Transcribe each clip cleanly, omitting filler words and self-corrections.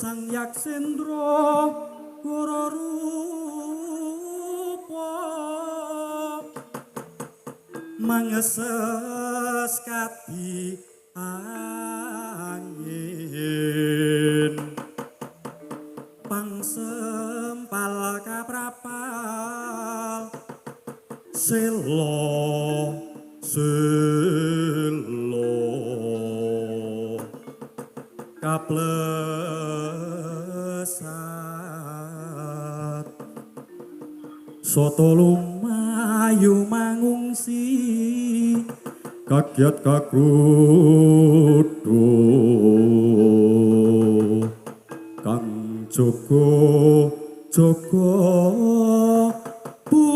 Sang Yaksendra Goro rupa mangeses kadi angin pangsempal kaprapal selo selo kaplesat soto lumayu mangungsi kagiat kakrudo kang jaga jaga bumi.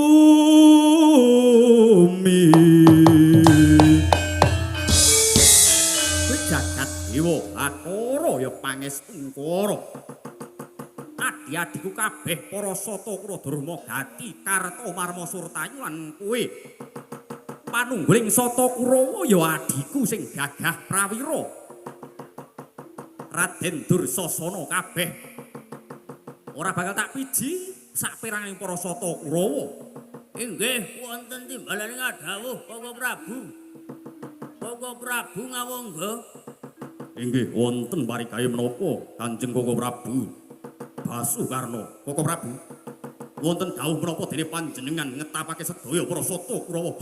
Jagat dewa Bathara ya pangestungkara. Adi-adiku kabeh para sata Kura Durma Gati Karta Marma Surtayu lan kowe. Panungguling sata Kurawa ya adiku sing gagah prawira. Raden Dursasana kabeh. Ora bakal tak piji saperanganing para sata Kurawa. Inggih wonten timbalane ngadhawuh Koko Prabu. Koko Prabu ngawangga. Inggih wonten parigawe menapa Kanjeng Koko Prabu Basukarna. Koko Prabu wonten dawuh menapa dene panjenengan ngetapake sedaya para sata Kurawa.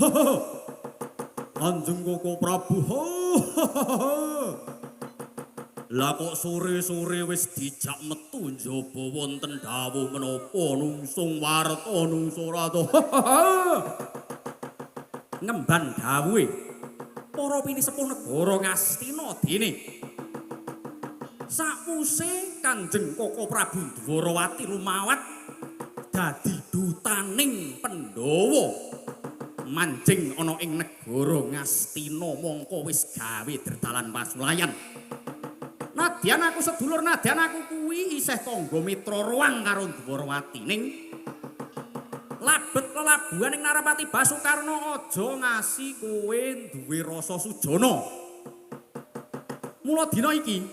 Kanjeng Koko Prabu. Lah kok sore-sore wis dijak metu njaba wonten dawuh menapa nungsung warta nungsung rata. Ngemban dawuhe para pinisepuh negara Ngastina dene sakwuse Kanjeng Koko Prabu Dwarawati lumawat dadi dutaning Pandhawa manjing ana ing negara Ngastina mongko wis gawe derdalan pasulayan. Nadyan aku sedulur, nadyan aku kuwi isih tangga mitra ruang karo Dwarawati ning labet lelabuhan ing Narapati Basukarna aja ngasi kowe duwe rasa sujana. Mula dina iki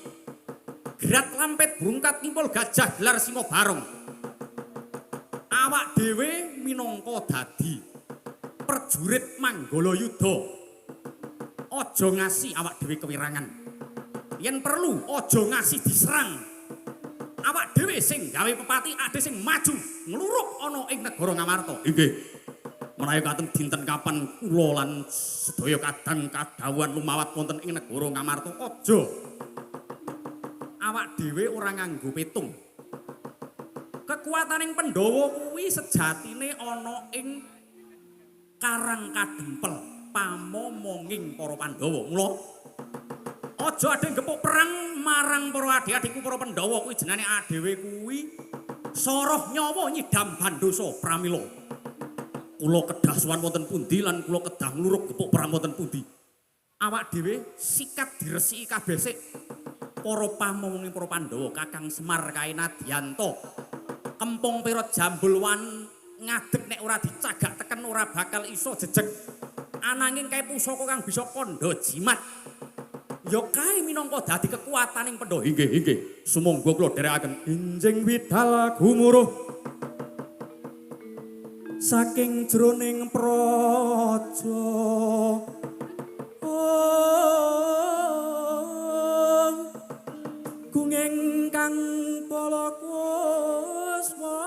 grat lampet brungkat ngimpul gajah gelar singa barong. Awak dhewe minangka dadi prajurit Manggala Yuda. Aja ngasi awak dhewe kewirangan. Yen perlu aja ngasi diserang. Awak dhewe sing gawe pepati ade sing maju ngluruk ana ing negara Ngamarta. Inggih. Menawi katen dinten kapan kula lan sedaya kadang kadhawuhan lumawat wonten ing negara Ngamarta aja awak dhewe ora nganggo petung. Kekuataning Pandhawa kuwi sejatine ana ing Karang Kadempel pamomonging para Pandhawa. Mula aja ade gepuk perang marang para adik-adikku para Pandhawa kuwi jenenge adewe kuwi soroh nyawa nyidam bandosa pramila. Kula kedah sowan wonten pundi lan kula kedah ngluruk gepuk perang wonten pundi. Awak dhewe sikat diresiki kabeh sik para pamomonging para Pandhawa Kakang Semar kae Nadyanto. Kempong Perot Jambulwan ngadeg nek ora dicagak teken ora bakal iso jejeg. Ananging kae pusaka kang bisa kandha jimat. Ya kae minangka dadi kekuataning Pandhawa. Inggih, inggih. Sumangga kula dherekaken. Injing widal gumuruh saking jroning praja. Gunging kang palakuswa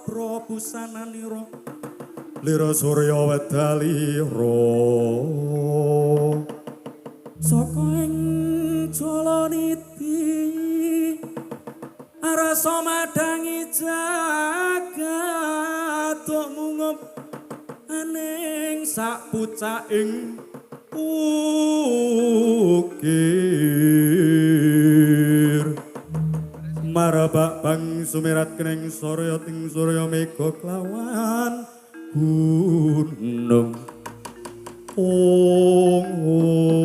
prabusananira lira surya wedalira. Saka ing Jalanidhi arsa madangi jagat mungup aning sak pucaking ukir. Marabak bang sumirat keneng surya ting surya mega kelawan gunung. Ong ong.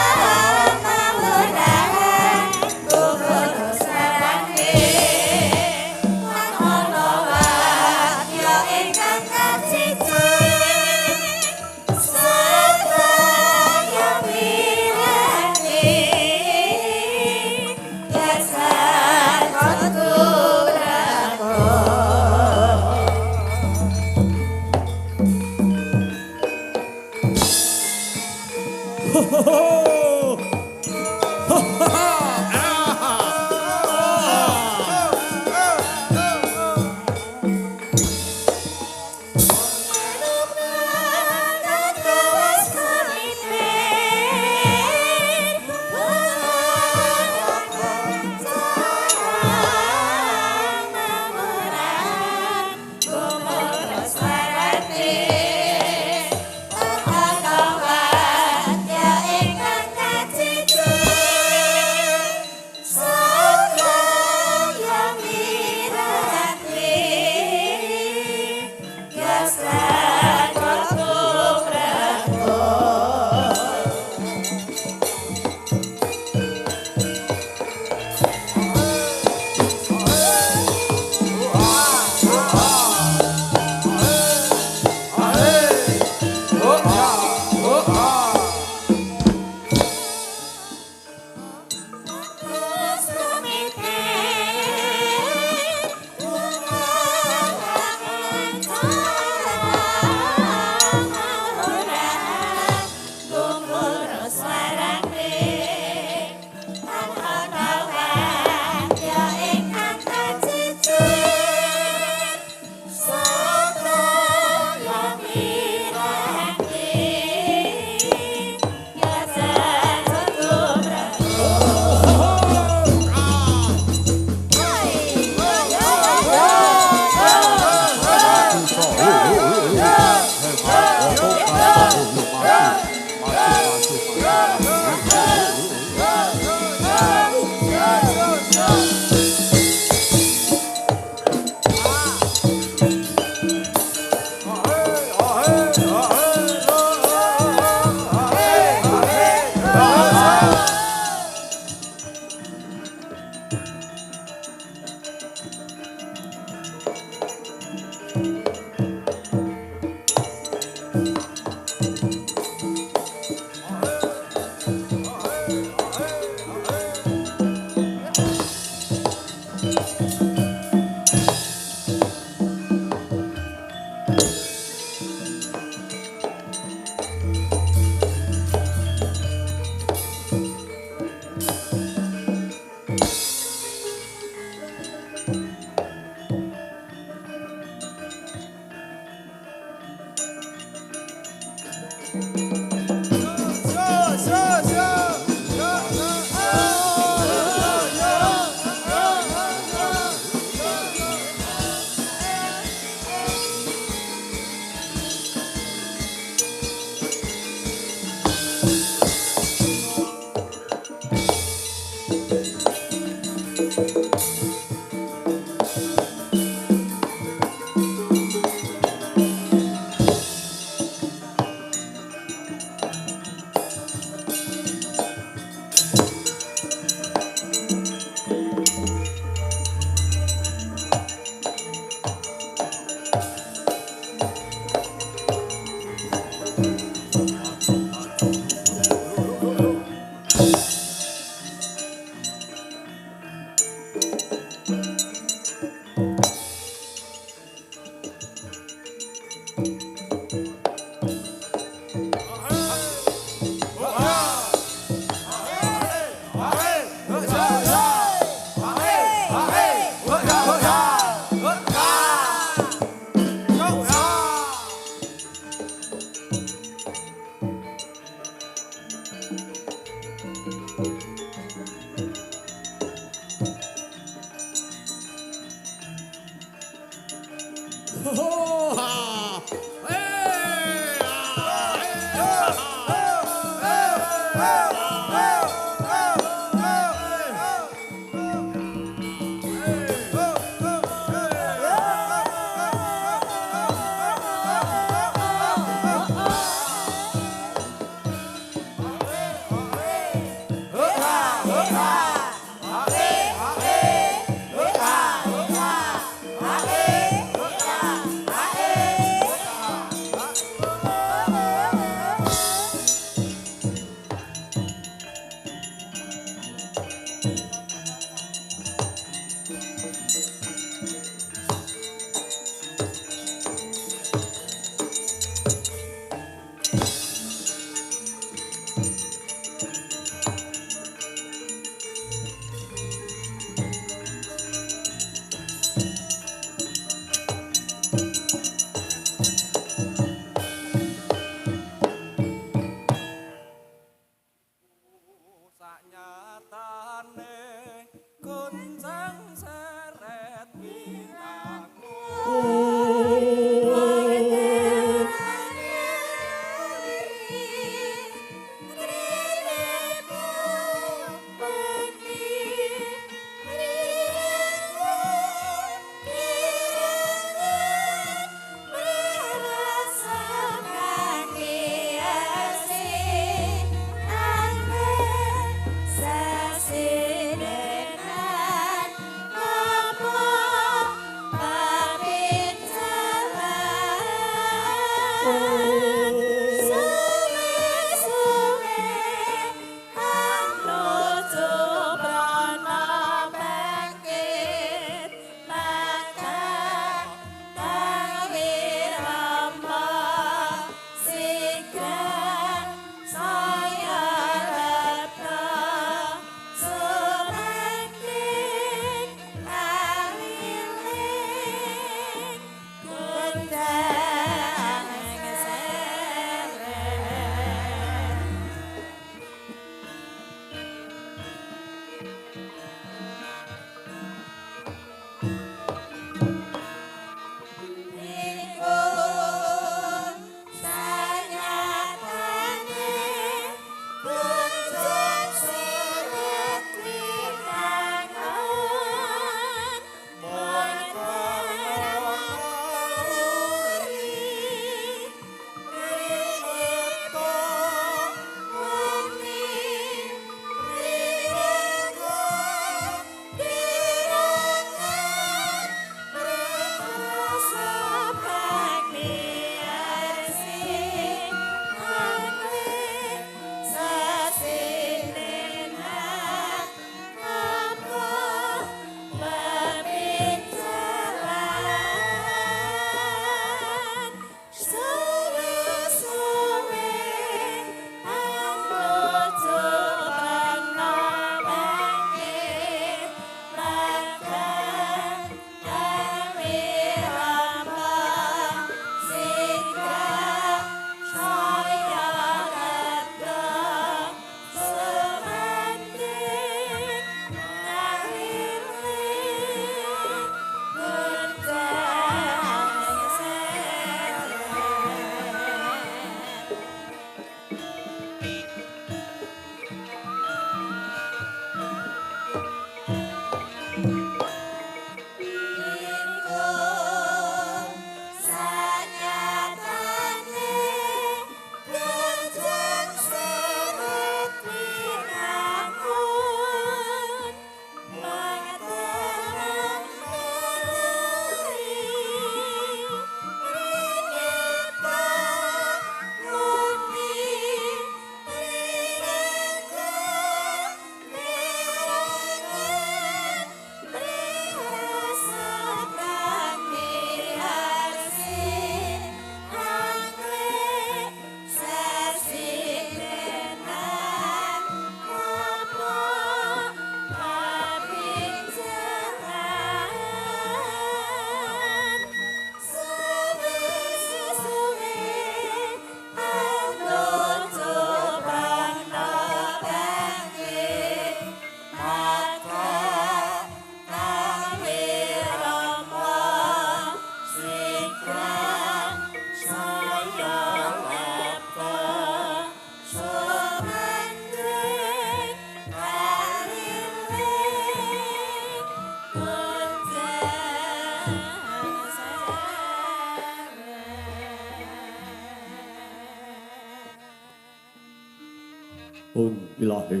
Ong ilahi.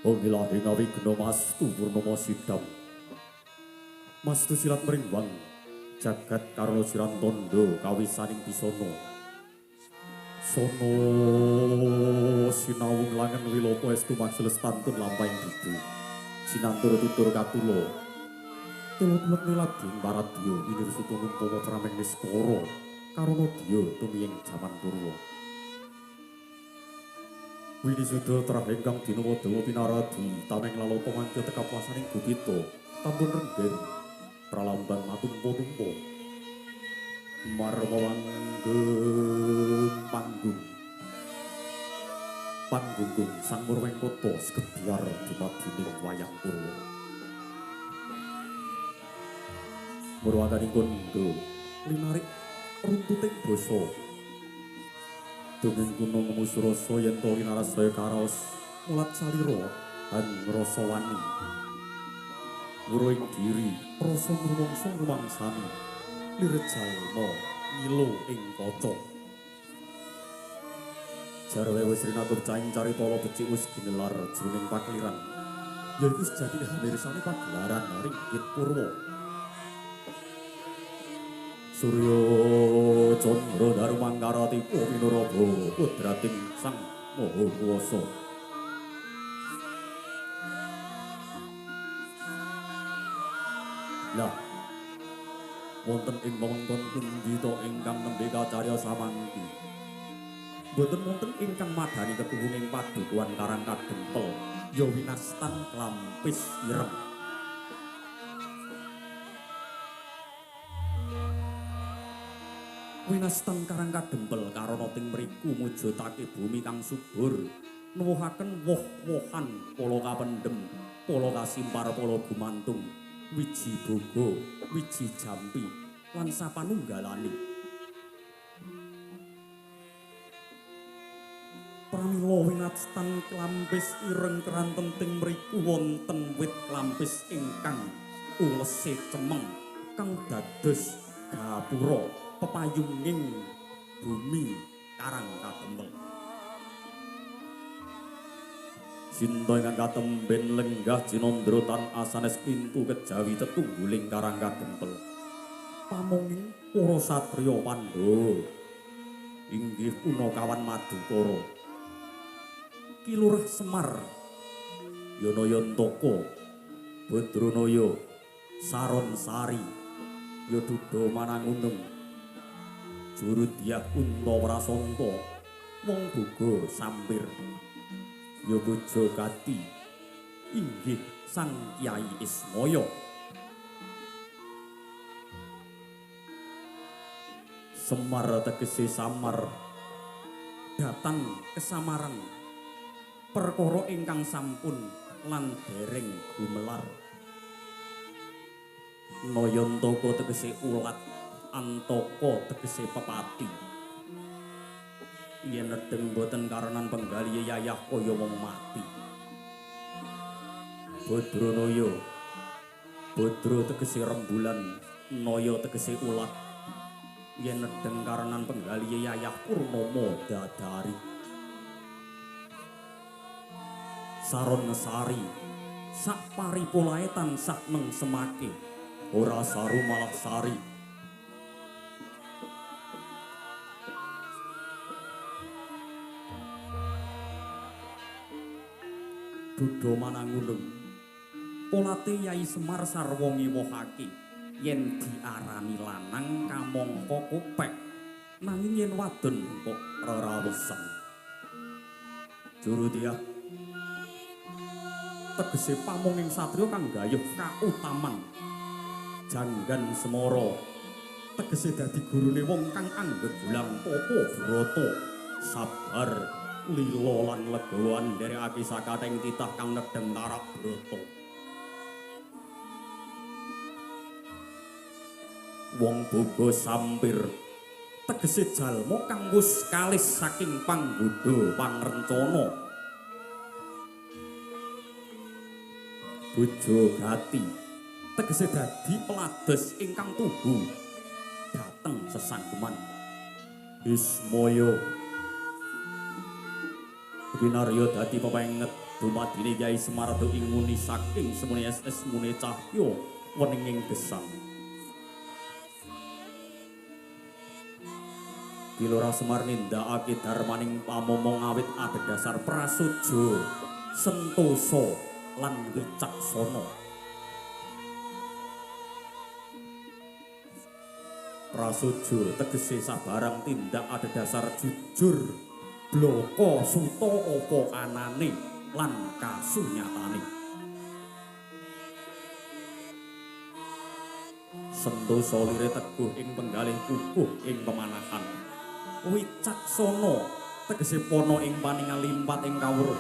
Ong ilahi ngawigna mastu purnama sidam. Mastu silat mringwang jagat karana siran tondo kawisaning pisana. Sono sinawung langen wilopo estu maksules pantun lampahing didu. Sinantur tutur katula. Teluk-teluk nilading paradya winursuta ngumpama prameng niskara karana dya tumiyeng jaman purwa. Winisuda trah ingkang dinawa dawa pinaradi tameng lalata mangke tekap wasaning gupita tampun renggen pralamban matumpa-tumpa marma wanggeng panggung panggunggung sang Murwengkata segebyar dumadining wayang purwa. Murwakaning kandha linarik runtuting basa. Dongeng kuno ngemus rasa yen to linaras saya karaos mulat salira han ngrasa wani. Wuruhing diri rasa ngrumangsa ngrumangsani lir jalma ngilo ing kaca. Jarwe wis rinakup caing carita ala becik wis ginelar jroning pakeliran. Yaiku sejatine hamirsane pagelaran ringgit purwa. Surya Candra Darmangkaratipa minuraba kudrating Sang Maha Kuwasa. Lah, wonten ing wewengkon pundi to ingkang nembe kacarya samangki? Boten wonten ingkang madhani ketuwung ing padukuhan Karang Kadempel, ya winastan Klampis Ireng. Winastan Karang Kadempel karana ting mriku mujudake bumi kang subur, nuwuhaken woh-wohan pala kapendhem, pala kasimpar, pala gumantung, wiji boga, wiji jampi, lan sapanunggalane. Pramila winastan Klampis Ireng keranten ting mriku wonten wit klampis ingkang ulese cemeng kang dados gapura pepayunging bumi Karang Kadempel. Sinta ingkang katemben lenggah cinandra tan asanes pintu kejawi tetungguling Karang Kadempel. Pamonging para satriya Pandhawa inggih punakawan Madukara. Ki Lurah Semar, Yanayantaka, Badranaya, Saron Sari, Yaduda Manangunung, Jurudyah Unta Prasanta, Wong Boga Sampir, ya Bojo Gati, inggih Sang Kyai Ismaya. Semar tegese samar, datang kesamaran, perkara ingkang sampun lan dereng gumelar. Nayantaka tegese ulat, antaka tegese pepati. Yen nedeng boten karenan penggalih yayah kaya wong mati. Badranaya, badra tegese rembulan, naya tegese ulat. Yen nedeng karenan penggalih yayah purnama dadari. Saron sari, sak paripolahe tansah nengsemake, ora saru malah sari. Duda Manangunung, polate Yai Semar sarwa ngiwohake yen diarani lanang kamangka kopek, nanging yen wadon kok rerawesan. Jurudyah tegese pamonging satriya kang gayuh kautaman. Janggan Semara tegese dadi gurune wong kang anggep bulang tapa brata, sabar, lila lan legawa ndherekake sakathahing titah kang nedheng tarak brata. Wong Boga Sampir tegese jalma kang wis kalis saking panggodha pangrencana. Bojo Gati tegese dadi pelados ingkang tuhu dhateng sesanggeman. Ismaya Kinarya dadi pepenget dumadine Kyai Semar ing nguni saking semune SS mune cahya weninging gesang. Ki Lurah Semar nindakake darmaning pamomong awit adhedhasar prasaja, sentosa lan wicaksana. Prasaja tegese sabarang tindak adhedhasar jujur, blaka suta apa anane lan kasunyatane. Sentosa lire teguh ing penggalih kukuh ing pemanahan. Wicaksana tegese pana ing paningal limpat ing kawruh.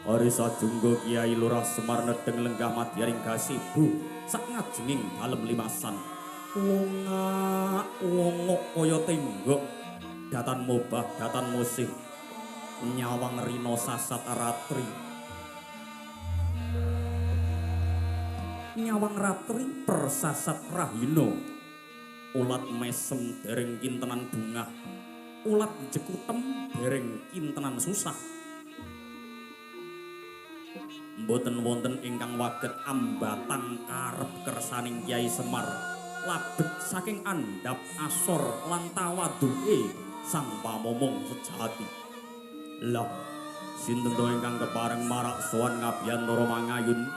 Hari sajungga Kyai Lurah Semar nedheng lenggah madyaring gasibu sak ngajenging dalem limasan. Wongak wongok kaya tenggok datan mobah datan musih nyawang rina sasat ratri. Nyawang ratri persasat rahina. Ulat mesem dereng kintenan bungah, ulat jekutem dereng kintenan susah. Mboten wonten ingkang waget ambatang karep kersaning Kyai Semar labet saking andhap asor lan tawaduke sang pamomong sejati. Lah sinten to ingkang kepareng marak sowan ngabiyantara mangayun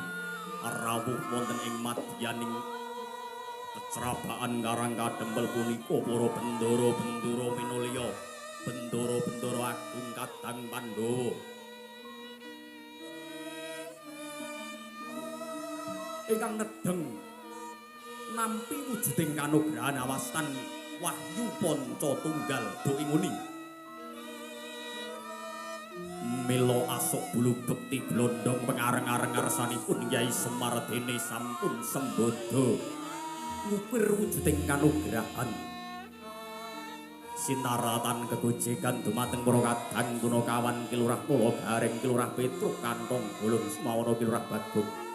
rawuh wonten ing madyaning kecrabaan Karang Kadempel punika para bendara-bendara minulya, bendara-bendara agung kadang Pandhawa. Ingkang nedheng nampi wujuding kanugrahan awastan wahyu panca tunggal do ing nguni. Mila asok bulu bekti glondong pengareng-areng ngarsanipun Kyai Semar dene sampun sembodo ngukir wujuding kanugrahan. Sinaratan kegojekan dumateng para kadang punakawan Ki Lurah Kala Gareng, Ki Lurah Petruk, Kantong Bolong Semawana, Ki Lurah Bagong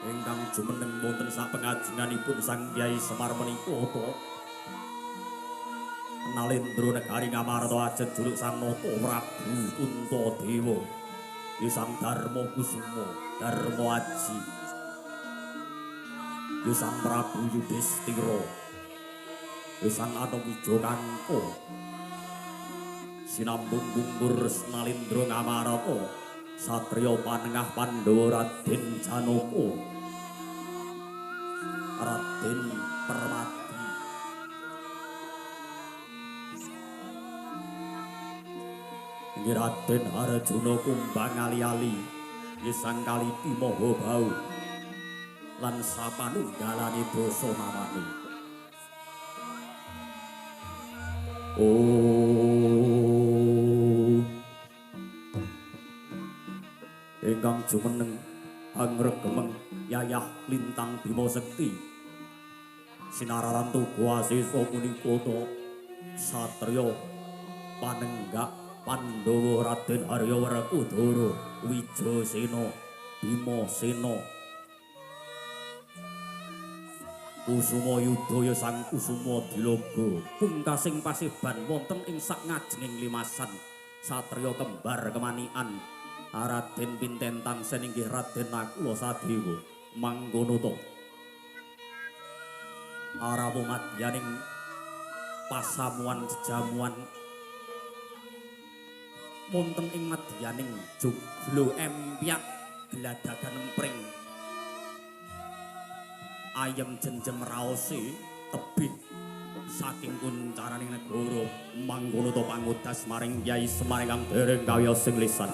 ingkang jumeneng wonten sapengajenganipun Sang Kyai Semar menika to Nalendra negari Ngamarta ajet juluk Sang Nata Prabu Puntadewa, Sang Darma Kusuma Darma Aji, Sang Prabu Yudhistira, Sang Anawija Kangka, sinambung bungkur Nalendra Ngamarta satriya panengah Pandhawa Raden Janaka, Raden Permadi. Nggih Raden Arjuna kumbang ali-ali, Sang Kaliti Maha Bau lan sapanunggalane dasa nawane. Oh, ingkang jumeneng angregemeng yayah lintang Bima Sekti sinararan tugu asesa punika to satriya panenggak Pandhawa Raden Arya Werkudara Wijasena Bimasena Kusuma Yudhaya Sang Kusuma Diloga pungkasing paseban wonten ing sak ngajenging limasan satriya kembar kemanikan Raden Pinten Tangsen inggih Raden Nakula Sadewa. Mangkono to arawuh madyaning pasamuan jejamuan wonten ing madyaning joglo empyak gladagan empring ayem jenjem raose tebih saking kuncaraning negara. Mangkono to pangudas maring Kyai Semar ingkang dereng kawiyos sing lisan.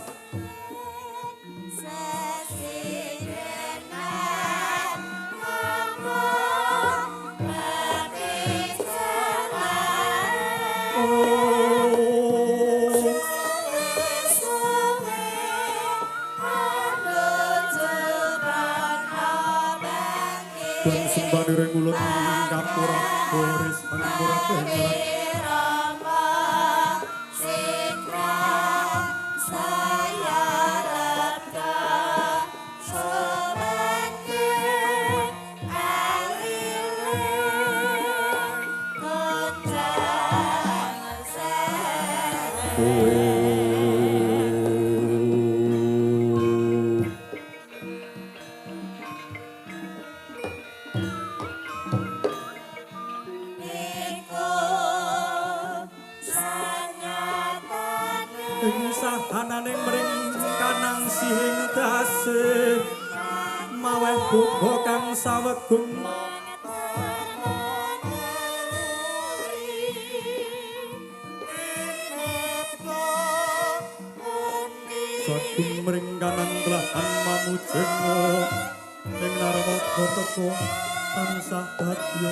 Ing sahananing mring kanang sihing dase maweh buka kang sawegung sagung mring kanan telahan mamujenga ing narmada teka tansah dadya.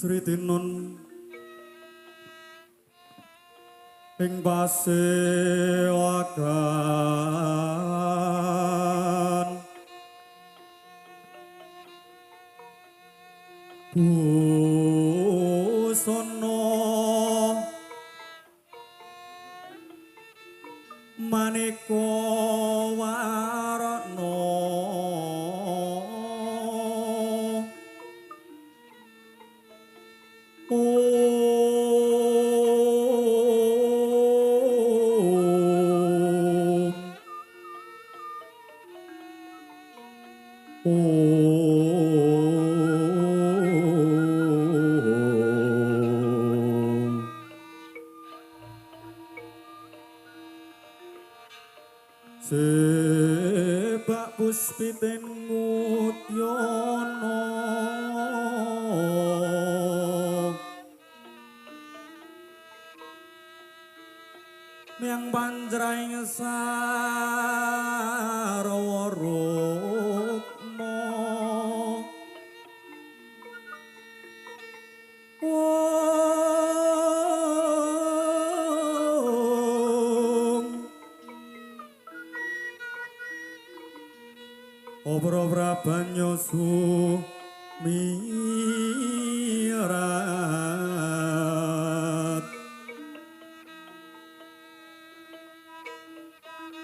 Sri Tinon ing pasewakan busana maneka warna Sebab puspitin ngutyana miang panjraing sarawa rukma. Obro brabanyo sumirat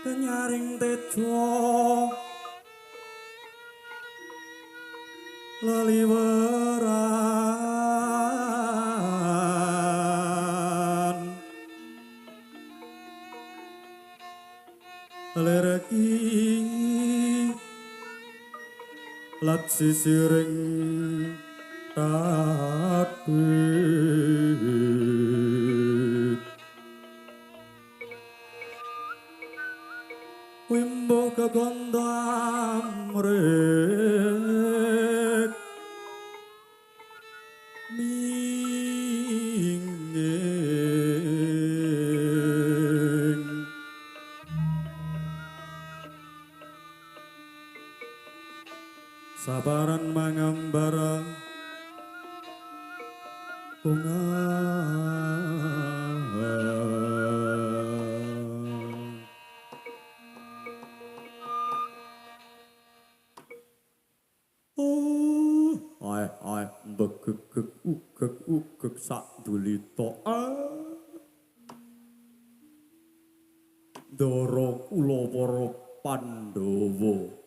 kenyaring tejo leliweran lereki lat sisiring tati wimbo kegondo amrek minging sabaran mangambara bunga. Oh, ai ai begegeg ugeg ugeg sak dulita. Ndara kula para Pandhawa.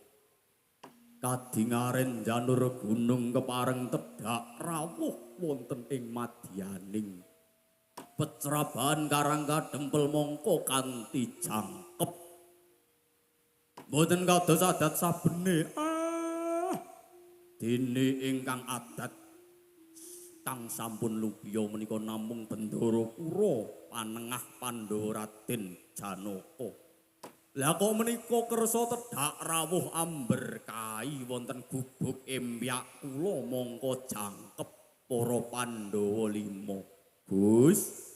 Kadingaren janur gunung kepareng tedhak rawuh wonten ing madyaning pecraban Karang Kadempel mongko kanthi jangkep mboten kados adat sabene. Dene ingkang adat Kang sampun lubiya menika namung Bendara Kura panengah Pandhawa Raden Janaka. Lah kok menika kersa tedhak rawuh amberkahi wonten gubuk empyak kula mongko jangkep para Pandhawa lima. Gus.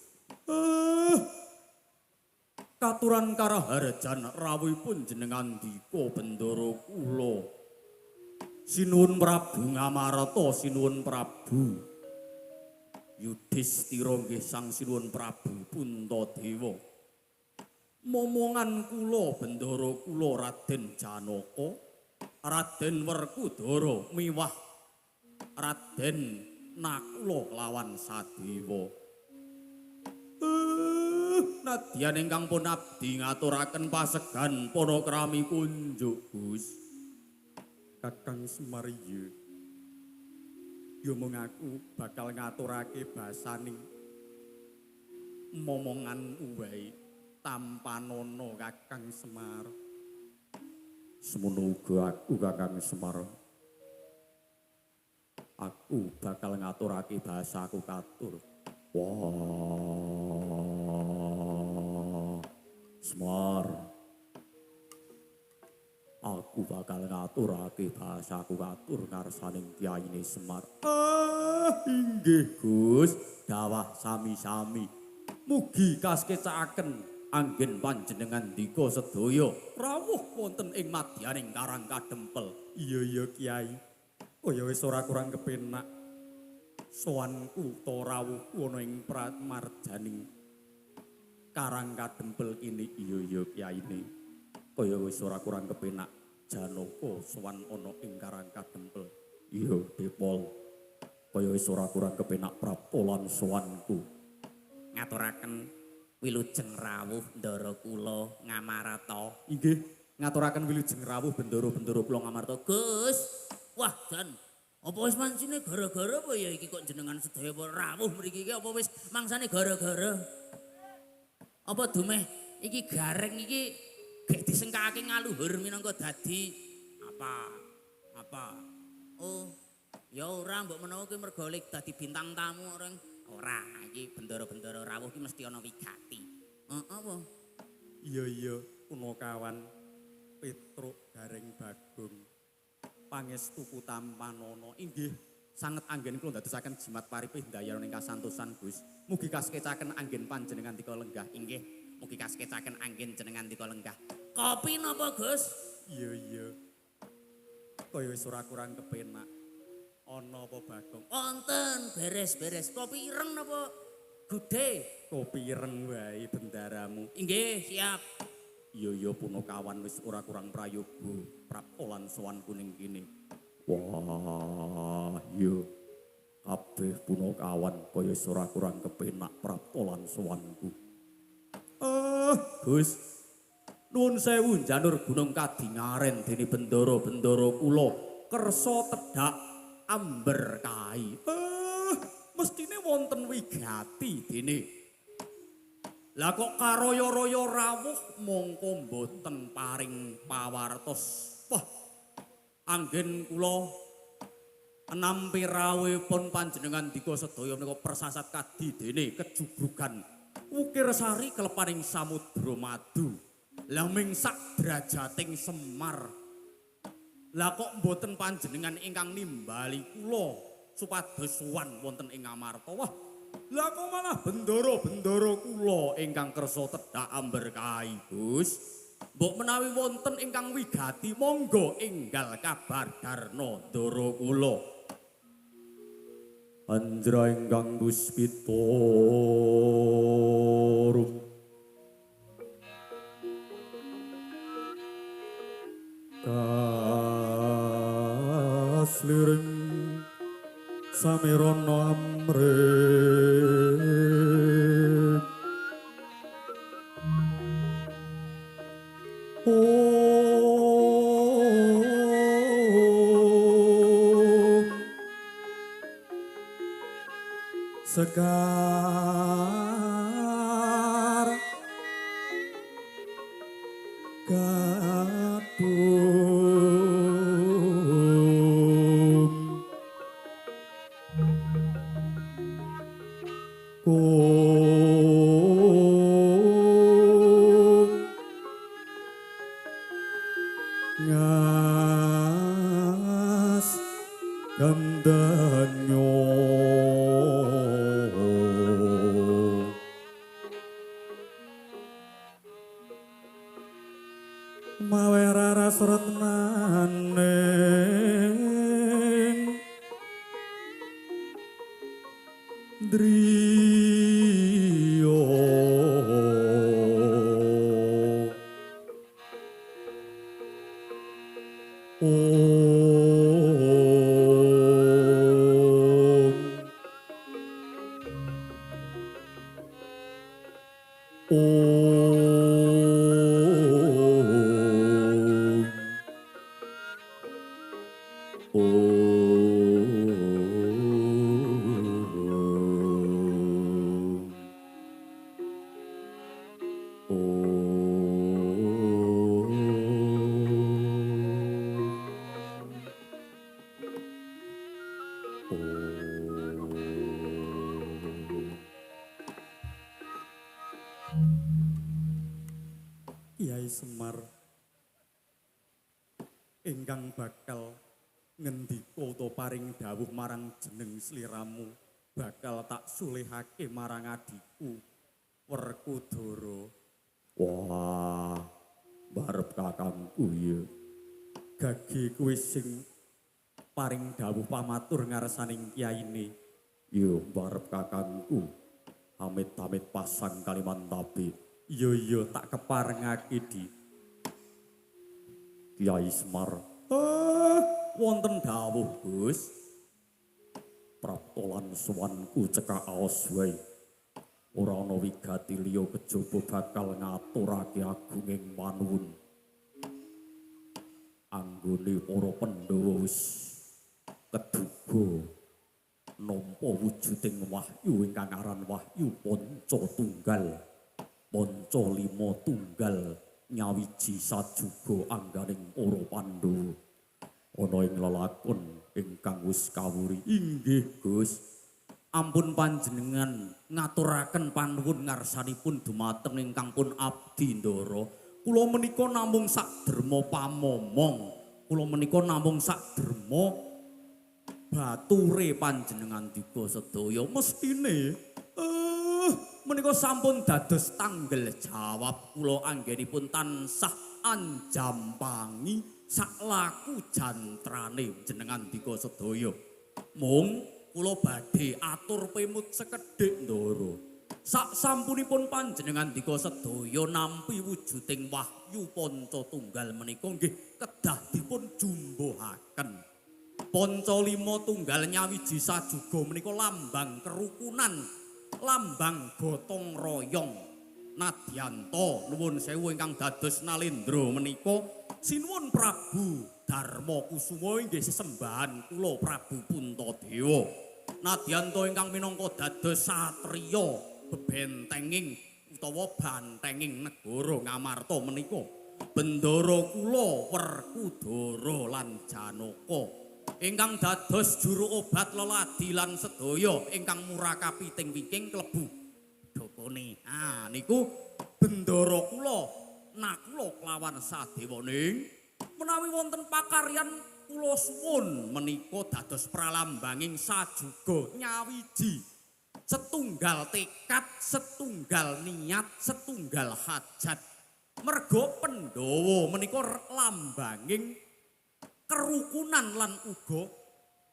Katuran karaharjan rawuhipun jenengan dika Bendara kula. Sinuwun Prabu Ngamarta, sinuwun Prabu Yudhistira nggih sang sinuwun Prabu Puntadewa. Momongan kula Bendara kula Raden Janaka, Raden Werkudara miwah Raden Nakula lawan Sadewa. Nadyan ingkang pun abdi ngaturaken pasegan panakrami kunjuk Gus. Kakang Semar iya. Ya mung aku bakal ngaturake basaning momonganmu wae tampanono Kakang Semar. Semono uga aku Kakang Semar. Aku bakal ngaturake bahasaku katur. Wah, Semar. Aku bakal ngaturake bahasaku katur ngarsaning kiyaine Semar. Inggih Gus, dawah sami-sami. Mugi kasekecakaken anggen panjenengan dika sedaya rawuh wonten ing madyaning Karang Kadempel. Iya iya Kyai. Kaya wis ora kurang kepenak. Sowanku ta rawuhku ana ing pramarjaning Karang Kadempel kini. Iya iya Kyaine. Kaya wis ora kurang kepenak Janaka sowan ana ing Karang Kadempel. Iya Depol. Kaya wis ora kurang kepenak prapta lan sowanku. Ngaturaken wilujeng rawuh ndara kula Ngamarta. Inggih, ngaturaken wilujeng rawuh bendara-bendara kula Ngamarta. Gus, wah jan, apa wis mancine gara-gara apa ya iki kok jenengan sedaya rawuh mriki iki apa wis mangsane gara-gara? Apa dumeh iki gareng iki gek disengkake ngaluhur minangka dadi apa? Apa? Oh, ya ora mbok menawa kuwi mergo lek dadi bintang tamu orang. Ora, iki bendara-bendara rawuh iki mesti ana wigati. Heeh apa? Iya iya, punakawan Petruk Gareng Bagong. Pangestuku tampanono inggih sanget anggen kula ndadosaken jimat paripih ndayana ing kasantosan Gus. Mugi kasekecaken anggen panjenengan dika lenggah. Inggih, mugi kasekecaken anggen jenengan dika lenggah. Kopi napa Gus? Iya iya. Kaya wis ora kurang kepenak. Ana apa Bagong? Wonten, beres-beres. Kopi ireng napa gudhe? Kopi ireng wae bendaramu. Inggih, siap. Iya iya punakawan wis ora kurang prayoga prapta lan sowan kuning kene. Wah, iya. Kabeh punakawan kaya wis ora kurang kepenak prapta lan sowanku. Gus. Nuwun sewu njanur gunung kadingaren dene bendara-bendara kula kersa tedhak amberkahi. Mestine wonten wigati dene. Lah kok karoyo-royo rawuh mongko mboten paring pawartos. Wah, anggen kula nampi rawuhipun panjenengan dika sedaya menika persasat kadi dene kejubrugan Wukir Sari kelepaning samudra madu. Lah ming sak drajating Semar. Lah kok mboten panjenengan ingkang nimbali kula supados sowan wonten ing Ngamarta. Wah, lah kok malah bendara-bendara kula ingkang kersa tedhak amberkahi, Gus. Mbok menawi wonten ingkang wigati monggo enggal kabar darna ndara kula. Anjra ingkang puspita rum kasliring samirana amrih om sekar gadung Ngas gandanyo mawe raras retnaning driya. Om Om Om Kiai Semar ingkang bakal ngendika utawa paring dawuh marang jeneng sliramu bakal tak sulihake marang adhiku Werkudara. Wah, barep kakangku ya. Gage kuwi sing paring dawuh pamatur ngarsaning kiyaine. Ya barep kakangku. Amit-amit pasang Kalimantabe. Iya iya tak keparengake di Kiai Semar. Wonten dawuh Gus. Prapta lan sowanku cekak aos wae. Ora ana wigati liya kejaba bakal ngaturake agunging panuwun. Anggone para Pandhawa wis keduga nampa wujuding wahyu ingkang aran wahyu Panca Tunggal. Panca lima tunggal nyawiji sajuga angganing para Pandhawa. Ana ing lelakon ingkang wis kawuri. Inggih Gus. Ampun panjenengan ngaturaken panuwun ngarsanipun dumateng ingkang pun abdi ndara. Kula menika namung sak derma pamomong. Kula menika namung sak derma bature panjenengan dika sedaya. Mestine menika sampun dados tanggel jawab kula anggenipun tansah anjampangi saklaku jantrane jenengan dika sedaya. Mung kula badhe atur pemut sekedhik ndara. Sak sampunipun panjenengan dika sedaya nampi wujuding wahyu Panca Tunggal menika nggih kedah dipun jumbuhaken. Panca lima tunggal nyawiji sajuga menika lambang kerukunan, lambang gotong royong. Nadyanta nuwun sewu ingkang dados nalendra menika sinuwun Prabu Darma Kusuma inggih sesembahan kula Prabu Puntadewa. Nadyanta ingkang minangka dados satriya bebentenging utawa bantenging negara Ngamarta menika bendara kula Werkudara lan Janaka ingkang dados juru obat leladi lan sedaya ingkang murakapi teng wingking klebu dokone. Ah niku bendara kula Nakula kelawan Sadewa ning menawi wonten pakaryan kula suwun menika dados pralambanging sajuga nyawiji setunggal tekad, setunggal niat, setunggal hajat. Merga Pandhawa menika lambanging kerukunan lan uga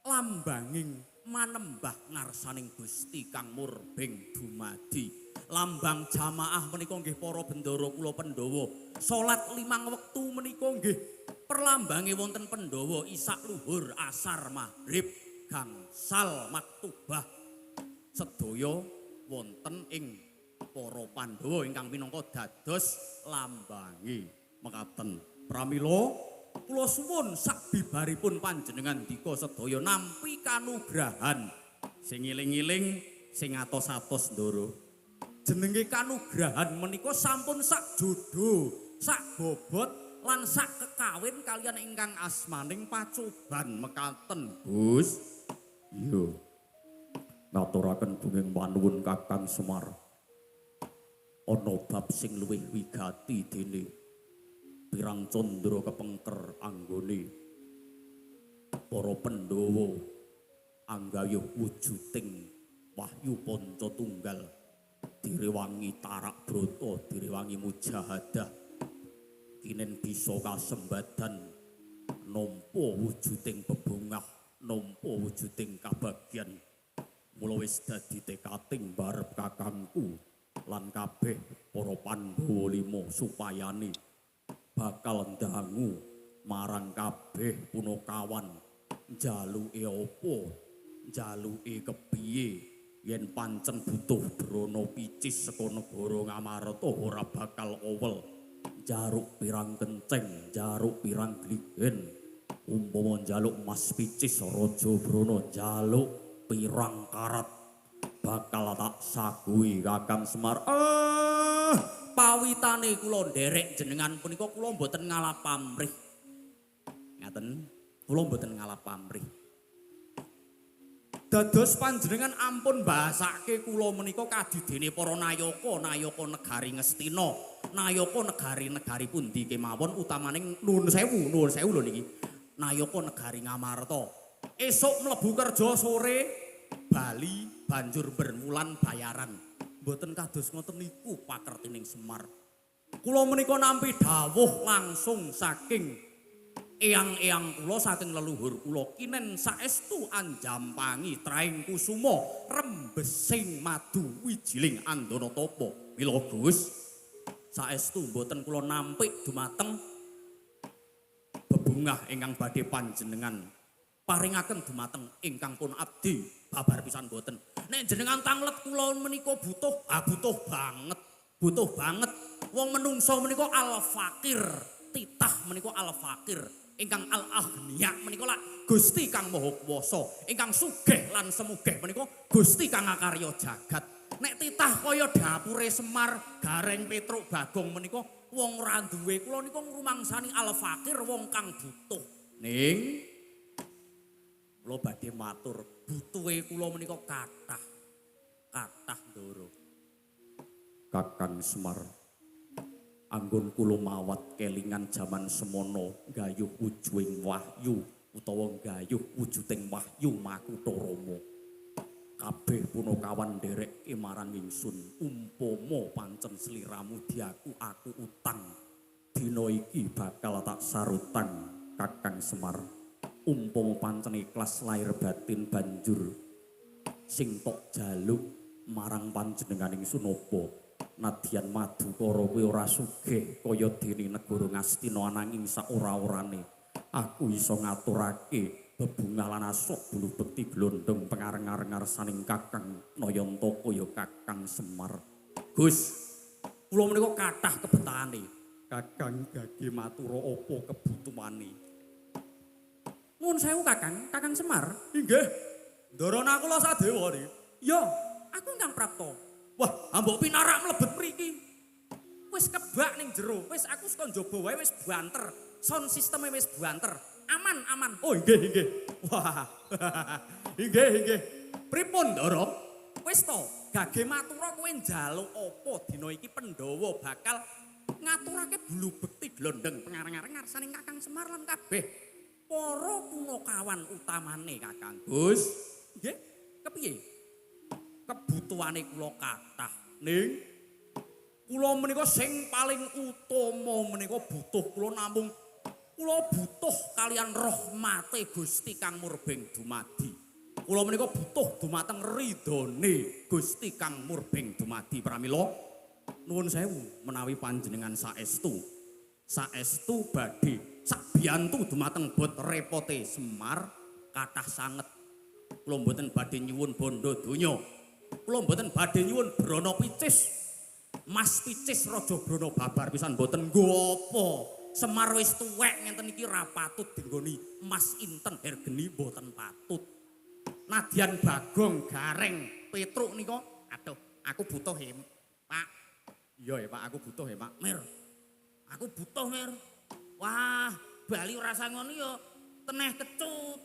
lambanging manembah ngarsaning Gusti kang murbeng dumadi. Lambang jamaah menika nggih para bendara kula Pandhawa. Salat 5 wektu menika nggih perlambange wonten Pandhawa isak luhur, asar, maghrib, gangsal maktubah. Sedaya wonten ing para Pandhawa ingkang minangka dados lambange mekaten. Pramila kula suwun sakbibaripun panjenengan dika sedaya nampi kanugrahan sing ngiling-ngiling sing atos-atos ndara. Jenenge kanugrahan menika sampun sak jodoh, sak bobot lan sak kekawin kalian ingkang asmaning pacoban mekaten Gus. Iya. Ngaturaken bunging panuwun Kakang Semar. Ana bab sing luwih wigati dene Pirang candra kepengker anggone para Pandhawa anggayuh wujuding wahyu panca tunggal direwangi tarak brata, direwangi mujahadah kinen bisa kasembadan nampa wujuding bebungah, nampa wujuding kabagyan. Mula wis dadi tekating barep kakangku lan kabeh para Pandhawa lima supayane bakal ndangu marang kabeh punakawan njaluke apa, njaluke kepiye yen pancen butuh brana picis saka negara Ngamarta ora bakal owel. Njaruk pirang kenceng, njaruk pirang gligen, umpama njaluk mas picis Raja Brana njaluk pirang karat bakal tak saguhi Kakang Semar. Pawitane kula nderek jenengan punika kula mboten ngalap pamrih. Ngaten, kula mboten ngalap pamrih. Dados panjenengan ampun bahasake kula menika kadidene para nayaka, nayaka negari Ngastina, nayaka negari-negari pundi kemawon utamaning nuwun sewu lho niki. Nayaka negari Ngamarta. Esuk mlebu kerja sore bali banjur berwulan bayaran. Mboten kados ngoten niku pakertining Semar. Kula menika nampi dawuh langsung saking eyang-eyang kula, saking leluhur kula kinen saestu anjampangi traing kusuma rembesing madu wijiling andana tapa. Mila Gus, saestu mboten kula nampik dumateng bebungah ingkang badhe panjenengan paringaken dumateng ingkang pun abdi babar pisan mboten. Nek jenengan tanglet kula menika butuh, butuh banget, butuh banget. Wong menungso menika al-fakir, titah menika al-fakir. Ingkang al-aghniya menika lak Gusti Kang Maha Kuwasa, ingkang sugih lan semugih menika Gusti Kang ngakarya jagat. Nek titah kaya dapure Semar, Gareng, Petruk, Bagong menika wong ora duwe. Kula nika ngrumangsani al-fakir wong kang butuh. Ning kula badhe matur, butuhe kula menika kathah. Kathah ndoro. Kakang Semar, anggon kula mawat kelingan jaman semono gayuh wujuing wahyu utawa gayuh wujuding wahyu Makutha Rama. Kabeh punakawan nderekke marang ingsun, umpama pancen sliramu diaku aku utang. Dina iki bakal tak sarutang Kakang Semar. Umpama pancen ikhlas lahir batin banjur sing tok jaluk marang panjenengan ingsun apa? Nadyan Madukara kuwi ora sugih kaya dene negara Ngastina, ananging saora-orane aku iso ngaturake bebungah lan asok bulu bekti glondong pengareng-areng ngarsaning Kakang Nayantaka ya Kakang Semar. Gus, kula menika kathah kebetahane. Kakang gage matura apa kebutuhane? Nuwun sewu Kakang, Kakang Semar. Inggih. Ndorona kula sadewa niki. Ya, aku ingkang prapta. Wah, ambok pinarak mlebet mriki. Wis kebak ning jero. Wis aku saka njaba wae wis banter. Sound systeme wis banter. Aman, aman. Oh, inggih, inggih. Wah. Inggih, inggih. Pripun, Ndara? Wis to, gage matura kowe njaluk apa dina iki Pandhawa bakal ngaturake bulu bekti glondeng pengareng-areng ngarsaning Kakang Semar lan kabeh para punakawan utamane Kakang. Gus, nggih, kepiye? Kebutuhane kula kathah. Ning kula menika sing paling utama menika butuh kula namung kula butuh kalian rahmate Gusti Kang Murbeng Dumadi. Kula menika butuh dumateng ridhone Gusti Kang Murbeng Dumadi. Pramila nuwun sewu menawi panjenengan saestu saestu badhe sabiyantu dumateng bot repote Semar kathah sanget. Kula mboten badhe nyuwun bondo donya. Kula mboten badhe nyuwun brana picis. Mas picis Raja Brana babar pisan mboten nggo apa. Semar wis tuwek ngenten iki ra patut dinggoni Mas Inten Hergeni mboten patut. Nadyan Bagong Gareng Petruk nika, aduh, aku butuh he, Pak. Iya ya Pak, aku butuh ya Pak. Mir. Aku butuh, Mir. Wah, bali ora ngono ya teneh kecut.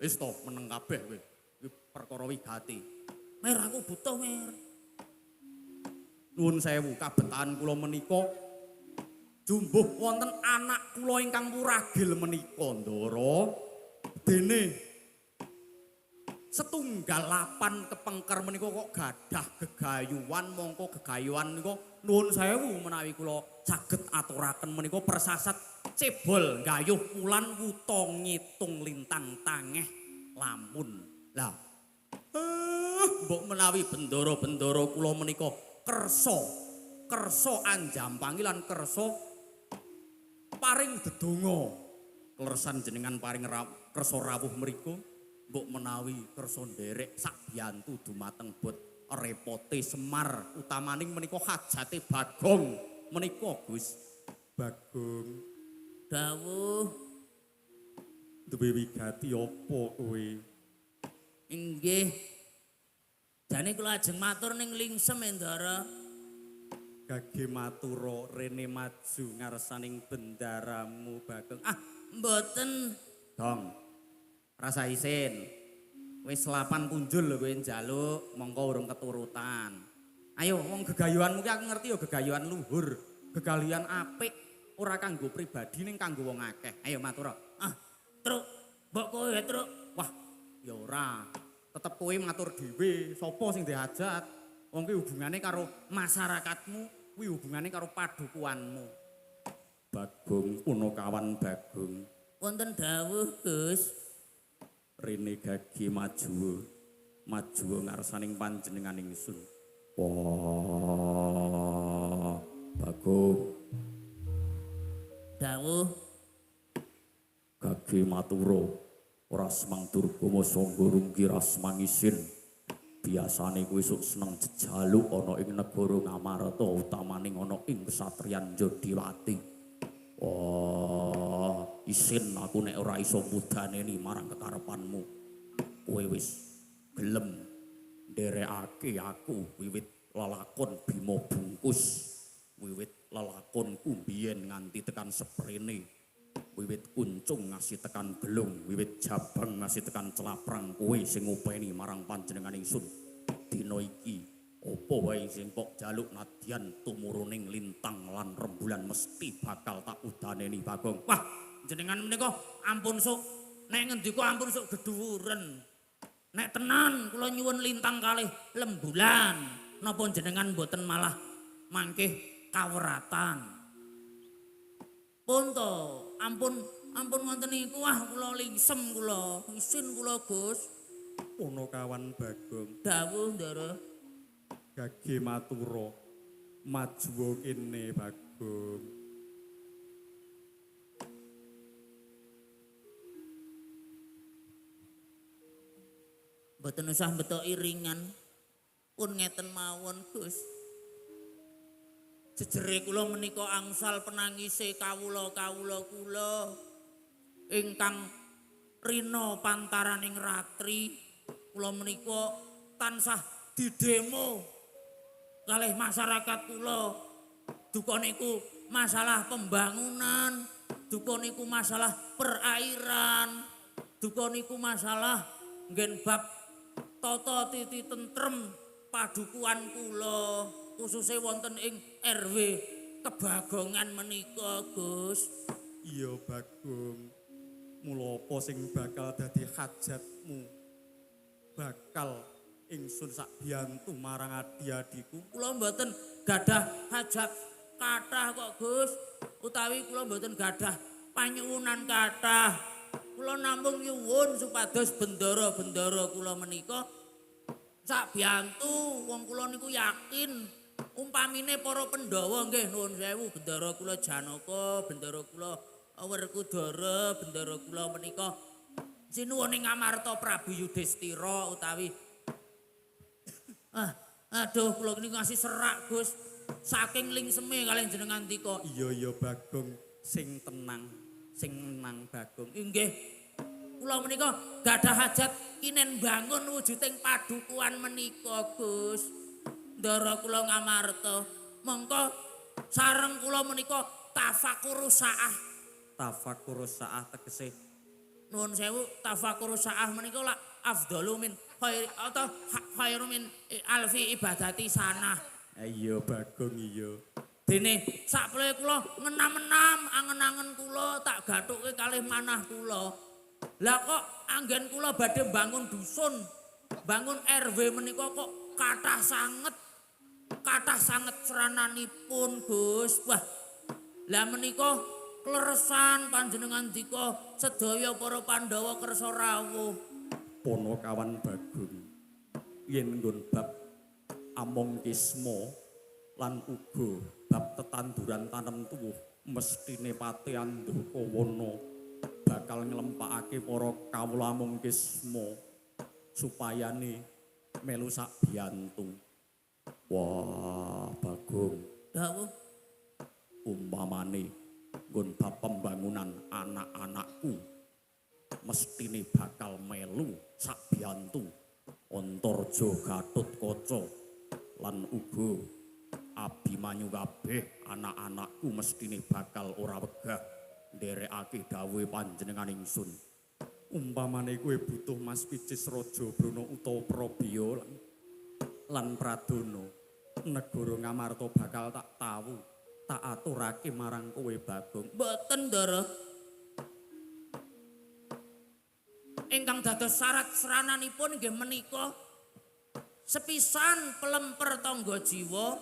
Wis to meneng kabeh kowe. Iki perkara wigati. Mir, aku butuh, Mir. Nuwun sewu kabetahan kula menika Jumbuh wonten anak kula ingkang wuragil menika, Ndara. Dene setunggal lapan kepengker menika kok gadah gegayuhan, mongko gegayuhan menika nuwun sewu menawi kula saged aturaken menika persasat cebol gayuh wulan wuta ngitung lintang tangeh lamun. Lah, mbok menawi bendara-bendara kula menika kersa kersa anjampangi lan kersa paring dedonga. Kleresan jenengan paring kersa rawuh mriku, mbok menawi kersa nderek sakbiyantu dumateng bot repote Semar utamaning menika hajate Bagong menika Gus. Bagong dawuh duwe wigati apa kowe? Inggih. Jane kula ajeng matur ning lingsem Ndara. Gage matura rene maju ngarsaning bendaramu Bagong. Ah, mboten. Dong. Rasa isin. Wis 8 punjul lho kowe njaluk, mongko urung keturutan. Ayo wong gegayuhanmu ki aku ngerti ya gegayuhan luhur, gegayuhan apik, ora kanggo pribadi ning kanggo wong akeh. Ayo matur. Ah, Truk, mbok kowe Truk. Wah, ya ora. Tetep kowe matur dhewe, sapa sing dihajat? Wong kuwi hubungane karo masyarakatmu, kuwi hubungane karo padukuanmu. Bagong Punakawan Bagong. Wonten dawuh, Gus. Rene gage maju. Maju ngarsaning panjenengan ingsun. Wah, Bagong. Dawuh. Gage matura. Ora semang durgama sangga rungki rasmang isin. Biasane kowe sok seneng jejaluk ana ing negara Ngamarta utamaning ana ing kesatriyan Jodiwati. Wah, isin aku nek ora iso mudaneni marang kekarepanmu. Kowe wis gelem nderekake aku wiwit lelakon Bima Bungkus, wiwit lelakonku biyen nganti tekan seprene. Wiwit kuncung ngasih tekan gelung, wiwit jabang ngasih tekan celaprang, kowe sing ngopeni marang panjenengan ingsun. Dina iki apa wae sing kok jaluk nadyan tumuruning lintang lan rembulan mesti bakal tak udaneni Bagong. Wah, jenengan menika ampun sok nek ngendika ampun sok gedhuwuren. Nek tenan kula nyuwun lintang kalih lembulan, napa jenengan mboten malah mangkih kaweratan. Pun to, ampun ampun wonten niku, wah kula lingsem kula, isin kula Gus. Punakawan Bagong. Dawuh Ndara. Gage matura maju kene Bagong. Mboten usah betok iringan. Pun ngeten mawon Gus. Jejere kula menika angsal penangise kawula-kawula kula ingkang rina pantaraning ratri. Kula menika tansah didemo kalih masyarakat kula. Duka niku masalah pembangunan, duka niku masalah perairan, duka niku masalah nggen bab tata titi tentrem padukuan kula, khususnya wonten ing RW Kebagongan menika Gus. Iya Bagong, mula apa sing bakal dadi hajatmu? Bakal ingsun sak biyantu marang adi-adiku. Kula mboten gadah hajat kathah kok Gus, utawi kula mboten gadah panyuwunan kathah. Kula namung nyuwun supados bendara-bendara kula menika sak biyantu. Wong kula niku yakin umpamine para Pandhawa nggih nuwun sewu, bendara kula Janaka, bendara kula Werkudara, bendara kula menika sinuwun ing Amarta Prabu Yudhistira utawi aduh kula niku ngasih serak Gus saking lingseme kalih jenengan tika. Iya iya Bagong, sing tenang, sing menang Bagong. Inggih. Kula menika gadah hajat kinen bangun wujuding padukuhan menika Gus. Ndara kula Ngamarta, mongko sareng kula menika tafakur saah. Tafakur saah tegese nuwun sewu, tafakur saah menika lak afdalu min khair atau khairu min alfi ibadati sanah. Iya Bagong iya. Dene sakplohe kula ngenam-enam angen-angen kula tak gathuke kalih manah kula. Lah kok anggen kula badhe bangun dusun, bangun RW menika kok kathah sanget. Kathah sanget srananipun, Gus. Wah. Lah menika kleresan panjenengan dika sedaya para Pandhawa kersa rawuh. Panakawan Bagong yen nggon bab Among Kisma lan uga bab tetanduran tanem tuwuh mestine Pati Andhakawana bakal nglempakake para kawula Among Kisma supayane melu sak biyantu. Wah, Bagong. Dawuh. Umpamane nggon bab pembangunan anak-anakku mestine bakal melu sak biyantu Antarja Gatotkaca lan uga Abimanyu kabeh anak-anakku mestine bakal ora wegah nderekake dawuhe panjenengan ingsun. Umpamane kowe butuh Mas Picis Raja Brana utawa Prabiya lan Pradana, negara Ngamarta bakal tak tawu, tak aturake marang kowe Bagong. Mboten, Ndara. Ingkang dados syarat srananipun inggih menika sepisan pelemper tangga jiwa,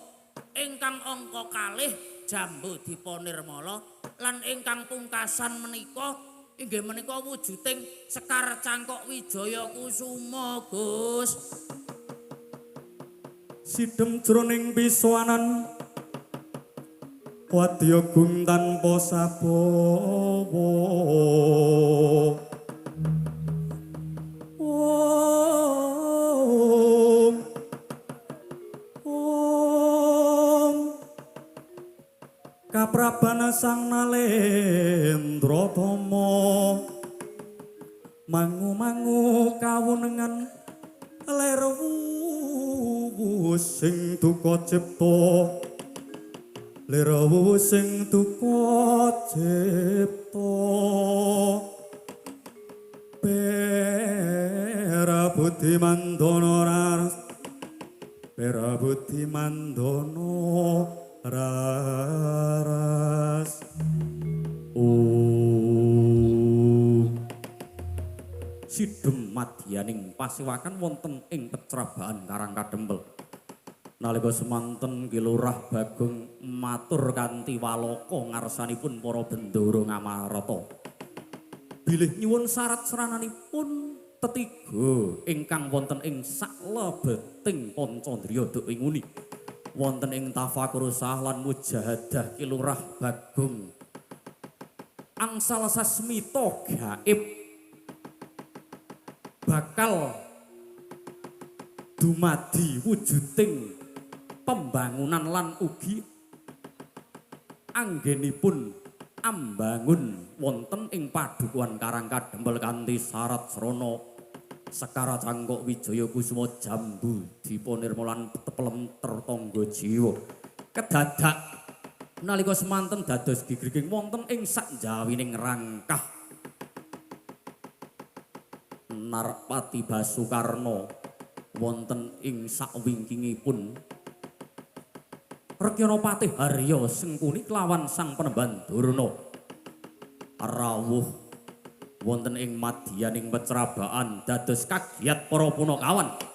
ingkang angka kalih jambu dipa nirmala, lan ingkang pungkasan menika inggih menika wujuding Sekar Cangkok Wijaya Kusuma, Gus. Sidem jroning pisowanan wadya gung tanpa sabawa. Om Om Kaprabana Sang Nalendra Tama mangu-mangu kawunengan ler wuwu sing duka cipta, lir wuwu sing duka cipta. Pera budi mandana raras, pera budi mandana raras. Om. Sidem madyaning pasewakan wonten ing pecrabahan Karang Kadempel. Nalika semanten Ki Lurah Bagong matur kanthi walaka ngarsanipun para bendara Ngamarta. Bilih nyuwun syarat srananipun tetiga ingkang wonten ing saklebeting Pancandriya duk inguni. Wonten ing tafakur usah lan mujahadah Ki Lurah Bagong angsal sasmita gaib bakal dumadi wujuding pembangunan lan ugi anggenipun ambangun wonten ing padukuhan Karang Kadempel kanthi syarat srana Sekara Cangkok Wijaya Kusuma Jambu Dipa Nirmala lan Pelem Tangga Jiwa. Kedadak nalika semanten dados gigriging wonten ing sakjawining rangkah Narpati Basukarna wonten ing sakwingkingipun Rekyana Patih Harya Sengkuni kelawan Sang Penemban Durna rawuh wonten ing madyaning pecrabaan dados kagiat para punakawan. Rama.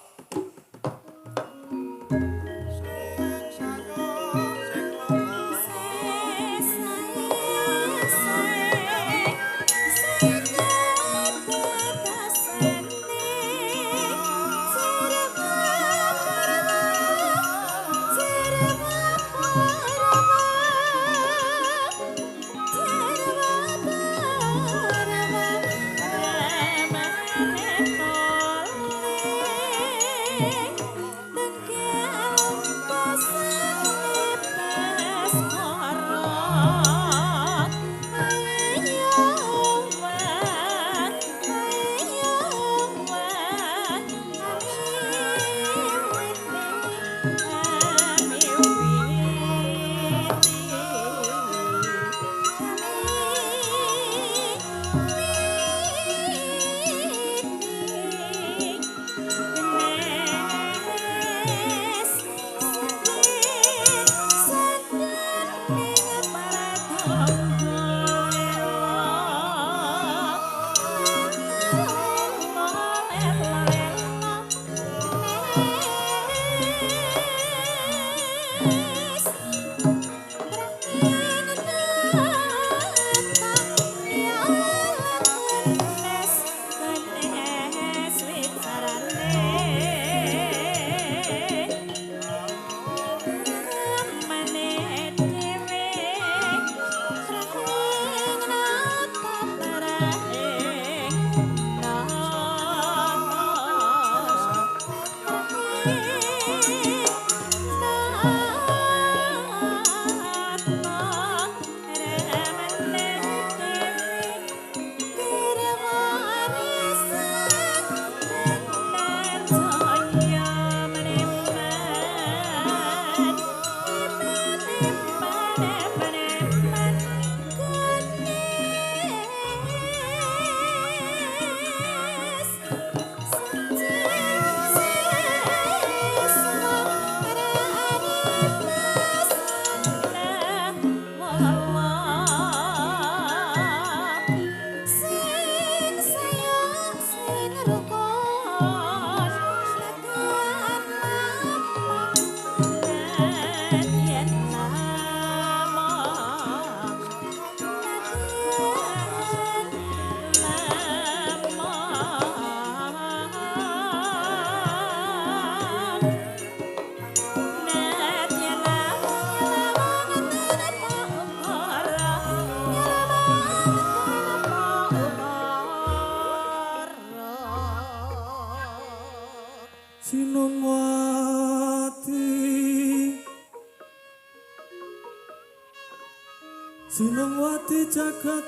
jagat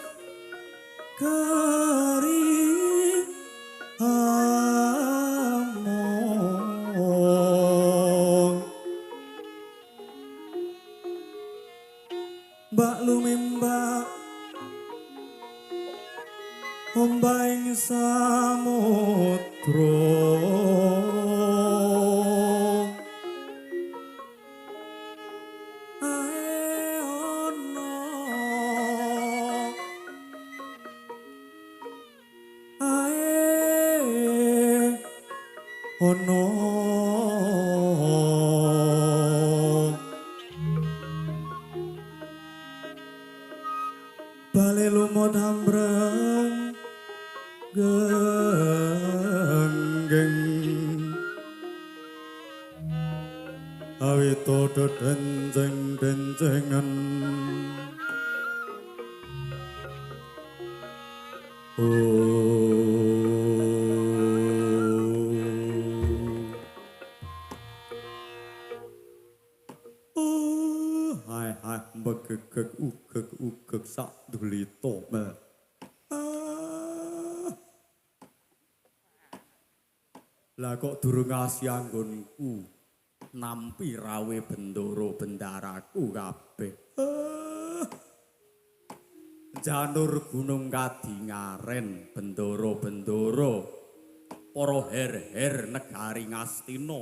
kari among Mbak lumimbak ombaing samudra ae ono ae ono bale lumut ambreng genggeng awito dedenceng-dencengan oh hai hai begegeg ugeg ugeg sak dulito mel. Ah. Lah kok durung ngasih anggonku nampi rawe bendoro bendaraku kabeh. Ah. Janur gunung kadingaren bendoro-bendoro para her-her negari Ngastina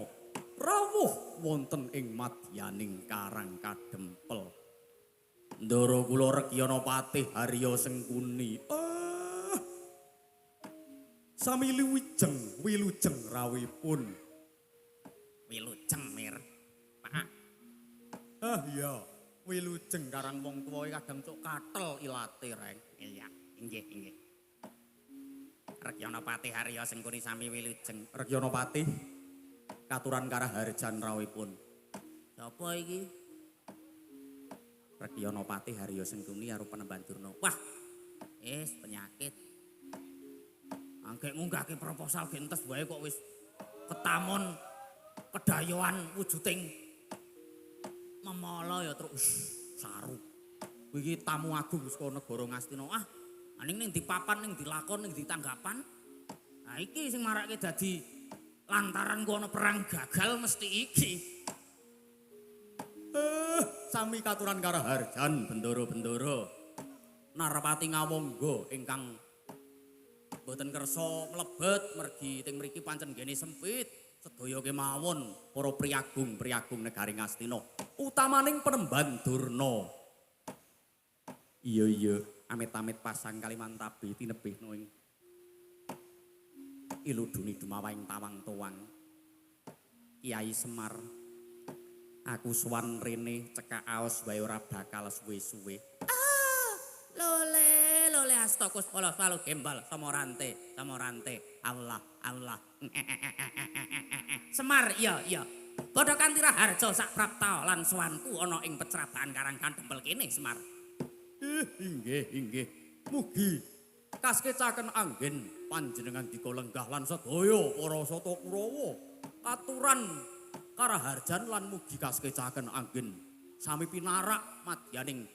rawuh wonten ing madyaning Karang Kadempel. Ndara kula Rekyana Patih Harya Sengkuni. Ah. Sami wilujeng, wilujeng rawuhipun. Wilujeng mir. Pak. Ah iya, wilujeng karang wong tuwa kadang cuk katel ilate reng. Iya, inggih inggih. Rekyana Patih Harya Sengkuni sami wilujeng. Rekyana Patih katuran karaharjan rawuhipun. Sapa iki? Rekyana Patih Harya Sengkuni karo Panembahan Durna. Wah, wis penyakit. Angge ngunggahke proposal gentes wae kok wis ketamon kedayoan wujuding memala ya truk saru. Kuwi iki tamu agung saka negara Ngastina. Ah, aning ning dipapan ning dilakon ning ditanggapan. Nah iki sing marake dadi lantaran ku ana perang gagal mesti iki. Sami katuran karaharjan bendoro-bendoro. Narapati ngawangga ingkang boten kersa mlebet mergi teng mriki pancen nggene sempit. Sedaya kemawon para priagung-priagung negari Ngastina, utamaning Panembahan Durna. Iya iya, amit-amit pasang Kalimantabi tinebihna ing iluduni dumawahing tawang tuwang. Kiai Semar, aku sowan rene cekak aos wae ora bakal suwe-suwe. Ah, lole lole astakus polo salo gembal samorante samorante Allah Allah. Semar iya iya. Padha kanthi raharja sak prapta lan sowanku ana ing pecrabahan Karang Kadempel kene Semar. Inggih inggih. Mugi kaskecaken anggen panjenengan dika lenggah lan sedaya para sata Kurawa katuran karaharjan lan mugi kaskecaken anggen sami pinarak madyaning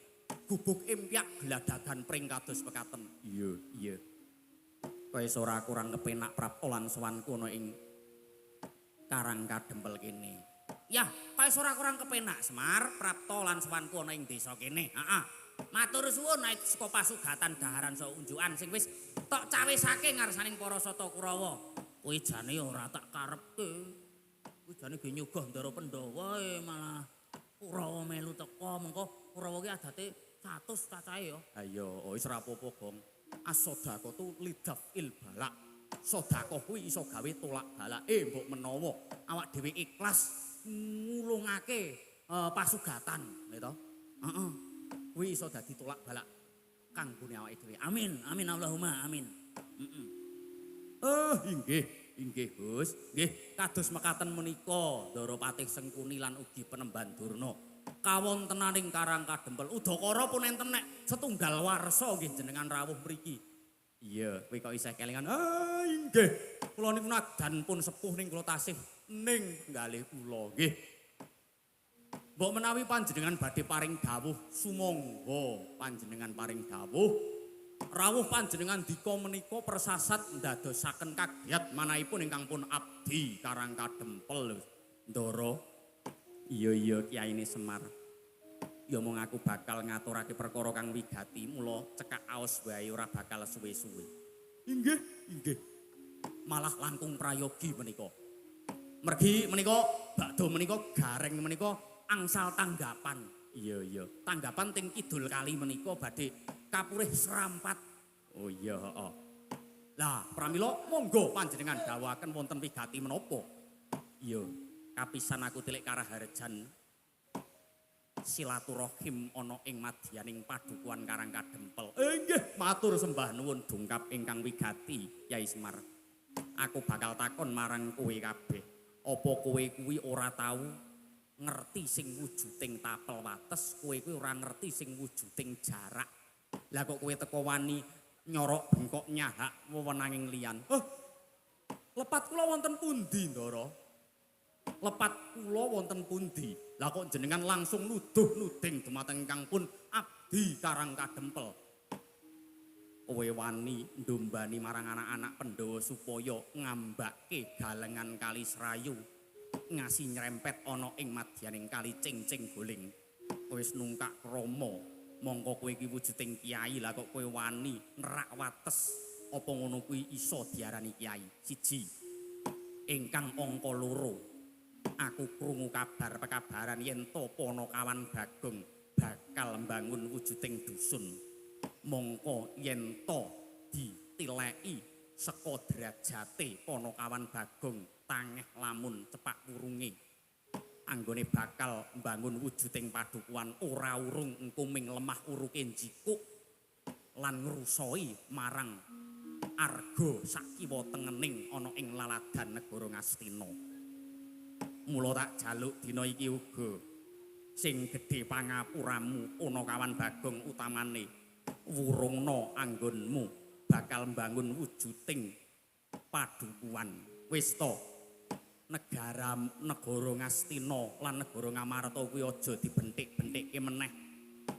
gubuk empyak gladagan pring kados pekaten. Iya iya. Kaya ora kurang kepenak prapta lan sowanku ana ing Karang Kadempel kene. Ya, kaya ora kurang kepenak Semar prapta lan sowanku ana ing desa kene. Heeh. Matur suwun nek saka pasugatan daharan saka unjukan sing wis tok cawisake ngarsaning para sata Kurawa. Kuwi jane ora tak karepke. Kuwi jane ge nyugah Ndara Pandhawa e malah Kurawa melu teka mengko Kurawa ki adate 100 cacahe ya. Ha iya, wis ora apa-apa, Gong. As-sedekah tu lidafil balak. Sedekah kuwi iso gawe tolak balake mbok menawa awak dhewe ikhlas ngulungake pasugatan, nggih to? Heeh. Kuwi iso dadi tolak balak kanggone awake dhewe. Amin, amin Allahumma amin. Heeh. Inggih, inggih Gus. Nggih, kados mekaten menika Ndara Patih Sengkuni lan ugi Panembahan Durna. Kawontenaning Karang Kadempel udakara pun enten nek setunggal warsa nggih jenengan rawuh mriki. Iya, kowe kok isih kelingan. Ah, inggih. Kula niku nadan pun sepuh ning kula tasih ning nggalih kula nggih. Mbok menawi panjenengan badhe paring dawuh, sumangga panjenengan paring dawuh. Rawuh panjenengan dika menika persasat ndadosaken kagiat manahipun ingkang pun abdi Karang Kadempel. Ndara. Iya iya Kiyaine Semar. Ya mung aku bakal ngaturake perkara kang wigati, mula cekak aos wae ora bakal suwe-suwe. Inggih, inggih. Malah langkung prayogi menika. Mergi menika bakdo menika gareng menika angsal tanggapan. Iya iya, tanggapan teng kidul kali menika badhe kapurih serampat. Oh iya, heeh. Lah, pramila monggo panjenengan dawuhaken wonten wigati menapa? Iya, kapisan aku tilik karaharjan silaturahim ana ing madyaning padukuhan Karang Kadempel. Inggih, matur sembah nuwun dungkap ingkang wigati, Yai Semar. Aku bakal takon marang kowe kabeh. Apa kowe kuwi ora tau ngerti sing wujuding tapel wates, kowe kuwi ora ngerti sing wujuding jarak. Lah kok kowe teko wani nyorok bengkok nyahak wewenanging liyan. Heh. Lepat kula wonten pundi, Ndara? Lepat kula wonten pundi? Lah kok jenengan langsung nuduh nuding dumateng ingkang pun abdi Karang Kadempel. Kowe wani ndombani marang anak-anak Pandhawa supaya ngambake galengan kali Serayu ngasi nyerempet ana ing madyaning kali Cengceng Guling. Kowe wis nungkak krama, mongko kowe iki wujuding kiai, lah kok kowe wani nerak wates apa ngono kuwi iso diarani kiai? Siji. Ingkang angka loro, aku krungu kabar pekabaran yen to Panakawan Bagong bakal mbangun wujuding dusun. Mongko yen to ditileki saka derajate Panakawan Bagong tangeh lamun cepak wurunge anggone bakal mbangun wujuding padukuhan ora urung engko ming lemah uruke njikuk lan ngrusoi marang arga sakiwa tengening ana ing laladan negara Ngastina. Mula tak jaluk dina iki uga sing gedhe pangapuramu Panakawan Bagong utamane wurungna anggonmu bakal mbangun wujuding padukuhan. Wis to, negara Ngastina lan negara Ngamarta kuwi aja dibenthik-benthikke meneh.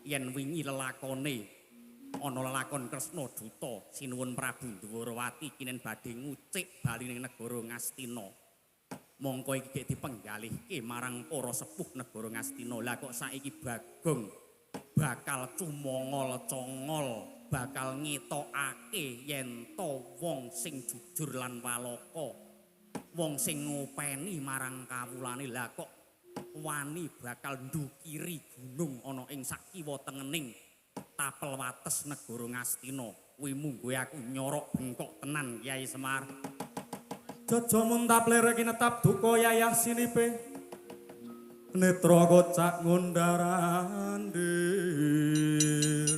Yen wingi lelakone ana lelakon Kresna Duta sinuwun Prabu Dwarawati kinen badhe ngucik bali ning negara Ngastina. Mongko iki gek dipenggalihke marang para sepuh negara Ngastina. Lah kok saiki Bagong bakal cumongol congol, bakal ngetokake yen to wong sing jujur lan walaka, wong sing ngopeni marang kawulane. Lah kok wani bakal ndukiri gunung ana ing sakiwa tengening tapel wates negara Ngastina. Kuwi mungguhe aku nyorok bengkok tenan Kyai Semar. Jaja muntap lere kinetap duka yayah sinipe netra kocak ngundarandir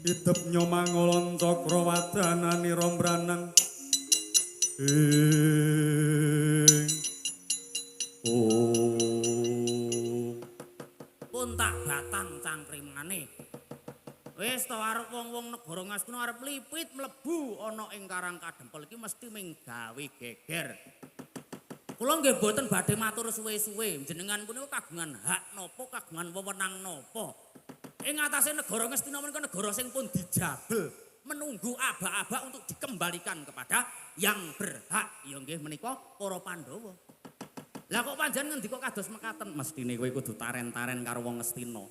idep nyomangolon cakra wadananira mbranang ing oh pun tak batang cangkrimane. Wis to arep wong-wong negara Ngastina arep lipit mlebu ana ing Karang Kadempel iki mesti ming gawe geger. Kula nggih boten badhe matur suwe-suwe, jenengan punika kagungan hak napa kagungan wewenang napa. Ing atase negara Ngastina menika negara sing pun dijabel, menunggu abak-abak untuk dikembalikan kepada yang berhak. Ya nggih menika para Pandhawa. Lah kok panjenengan ngendika kados mekaten? Mestine kowe kudu taren-taren karo wong Ngastina.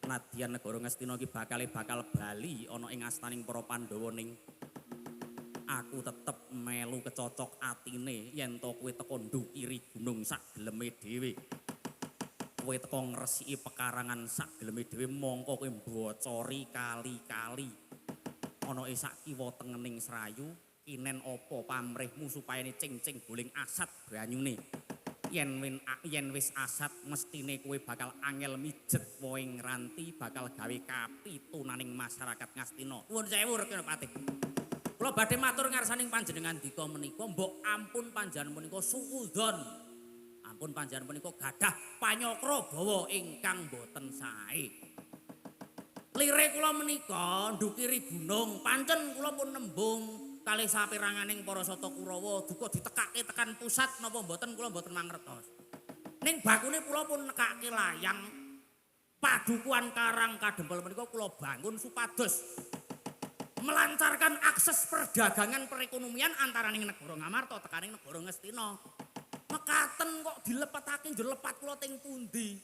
Nadyan negara Ngastina iki bakal bali ana ing astaning para Pandhawa ning aku tetep melu kecocok atine yen to kowe teko ndukiri gunung sak geleme dhewe. Kowe teko ngresiki pekarangan sak geleme dhewe mongko kowe mbocori kali-kali. Ana ing sak kiwa tengening Serayu kinen apa pamrihmu supayane cengceng guling asat banyune. Yen wis asat mestine kowe bakal angel mijet woing ranti bakal gawe kapitunaning masyarakat Ngastina. Nuwun sewu Rukina Patih. Kula badhe matur ngarsaning panjenengan dika menika mbok ampun panjenengan punika suudzon. Ampun panjenengan punika gadah panyokra bawa ingkang boten sae. Lire kula menika ndukiri gunung, pancen kula pun nembung kalih saperanganing para Sata Kurawa duka ditekake tekan pusat napa mboten kula mboten mangertos. Ning bakune kula pun nekake layang padukuhan Karang Kadempel menika kula bangun supados melancarkan akses perdagangan perekonomian antaraning negara Ngamarta tekaning negara Ngastina. Mekaten kok dilepetake njur lepat kula teng pundi?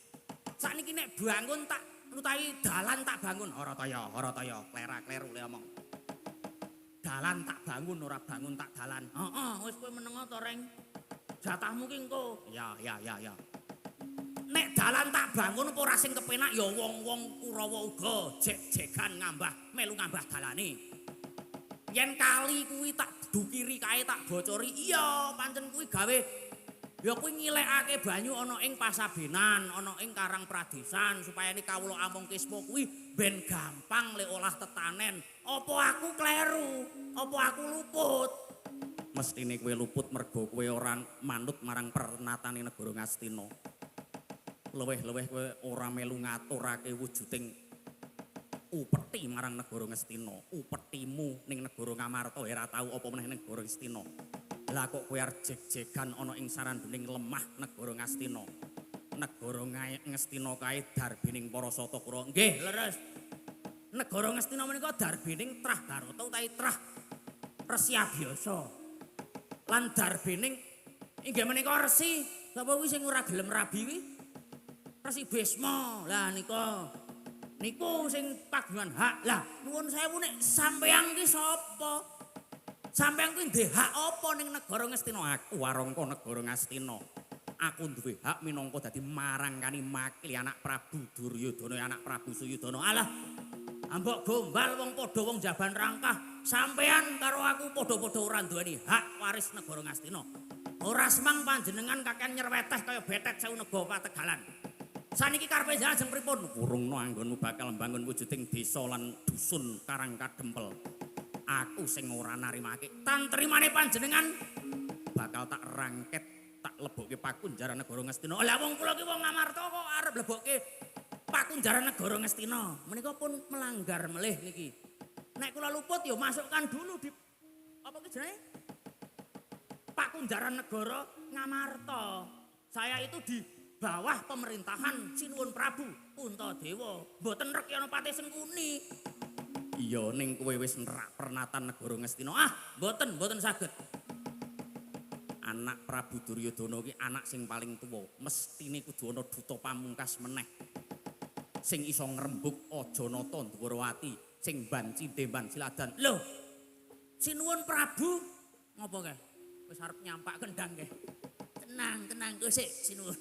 Sakniki nek bangun tak utawi dalan tak bangun ora kaya klera-kleru le omong. Dalan tak bangun ora bangun tak dalan. Heeh, wis kowe menengo to, Reng. Jatahmu ki engko. Ya. Nek dalan tak bangun apa ora sing kepenak ya wong-wong Kurawa uga jek-jegan ngambah melu ngambah dalane. Yen kali kuwi tak dukiri kae tak bocori, iya pancen kuwi gawe ya kuwi ngilekake banyu ana ing Pasabenan, ana ing Karang Pradesan supaya ni kawula Among Kisma kuwi ben gampang le olah tetanen. Apa aku kleru? Apa aku luput? Mestine kowe luput mergo kowe ora manut marang pernatane negara Ngastina. Luwih-luwih kowe ora melu ngaturake wujuding upeti marang negara Ngastina. Upetimu ning negara Ngamarta ora tau apa meneh ning negara Ngastina. Lah kok kowe arep jeg-jegan ana ing saranduning lemah negara Ngastina. Negara Ngastina kae darbening para sata Kurawa. Nggih, leres. Negara Ngastina menika darbening trah Barata utawi trah Resi Abiyasa. Lan darbening inggih menika resi sapa kuwi sing ora gelem rabi kuwi? Resi Bisma. Lah nika niku sing kagungan hak. Lah nuwun sewu nek sampeyan ki sapa? Sampeyan kuwi ndek hak apa ning negara Ngastina? Aku warangka negara Ngastina. Aku duwe hak minangka dadi marangkani makili anak Prabu Duryudana, anak Prabu Suyudana. Alah, ambok gombal wong padha wong jaban rangkah. Sampeyan karo aku padha-padha ora duweni hak waris negara Ngastina. Ora semang panjenengan kakean nyerweteh kaya betet sewu nega pategalan. Saniki karepe ajeng pripun? Wurungno anggonmu bakal mbangun wujuding desa lan dusun Karang Kadempel. Aku sing ora narimake. Tan trimane panjenengan bakal tak rangket, tak lebokke pakunjaran negara Ngastina. Lah wong kula ki wong Ngamarta kok arep lebokke pakunjaran negara Ngastina. Menika pun melanggar melih niki. Nek kula luput ya masukkan dulu di apa ki jenenge? Pakunjaran negara Ngamarta. Saya itu di bawah pemerintahan Sinuwun Prabu Puntadewa. Mboten Rekyana Patih Sengkuni. Iya ning kowe wis nerak pernatan negara Ngastina. Ah, mboten saged. Anak Prabu Duryudana ki anak sing paling tuwa, mestine kudu ana duta pamungkas meneh. Sing iso ngrembug Ajanata Ndwarawati, sing banci demban siladan. Lho. Sinuwun Prabu ngopo kae? Wis arep nyampak kendang kae. Tenang, tenang kowe sik sinuwun.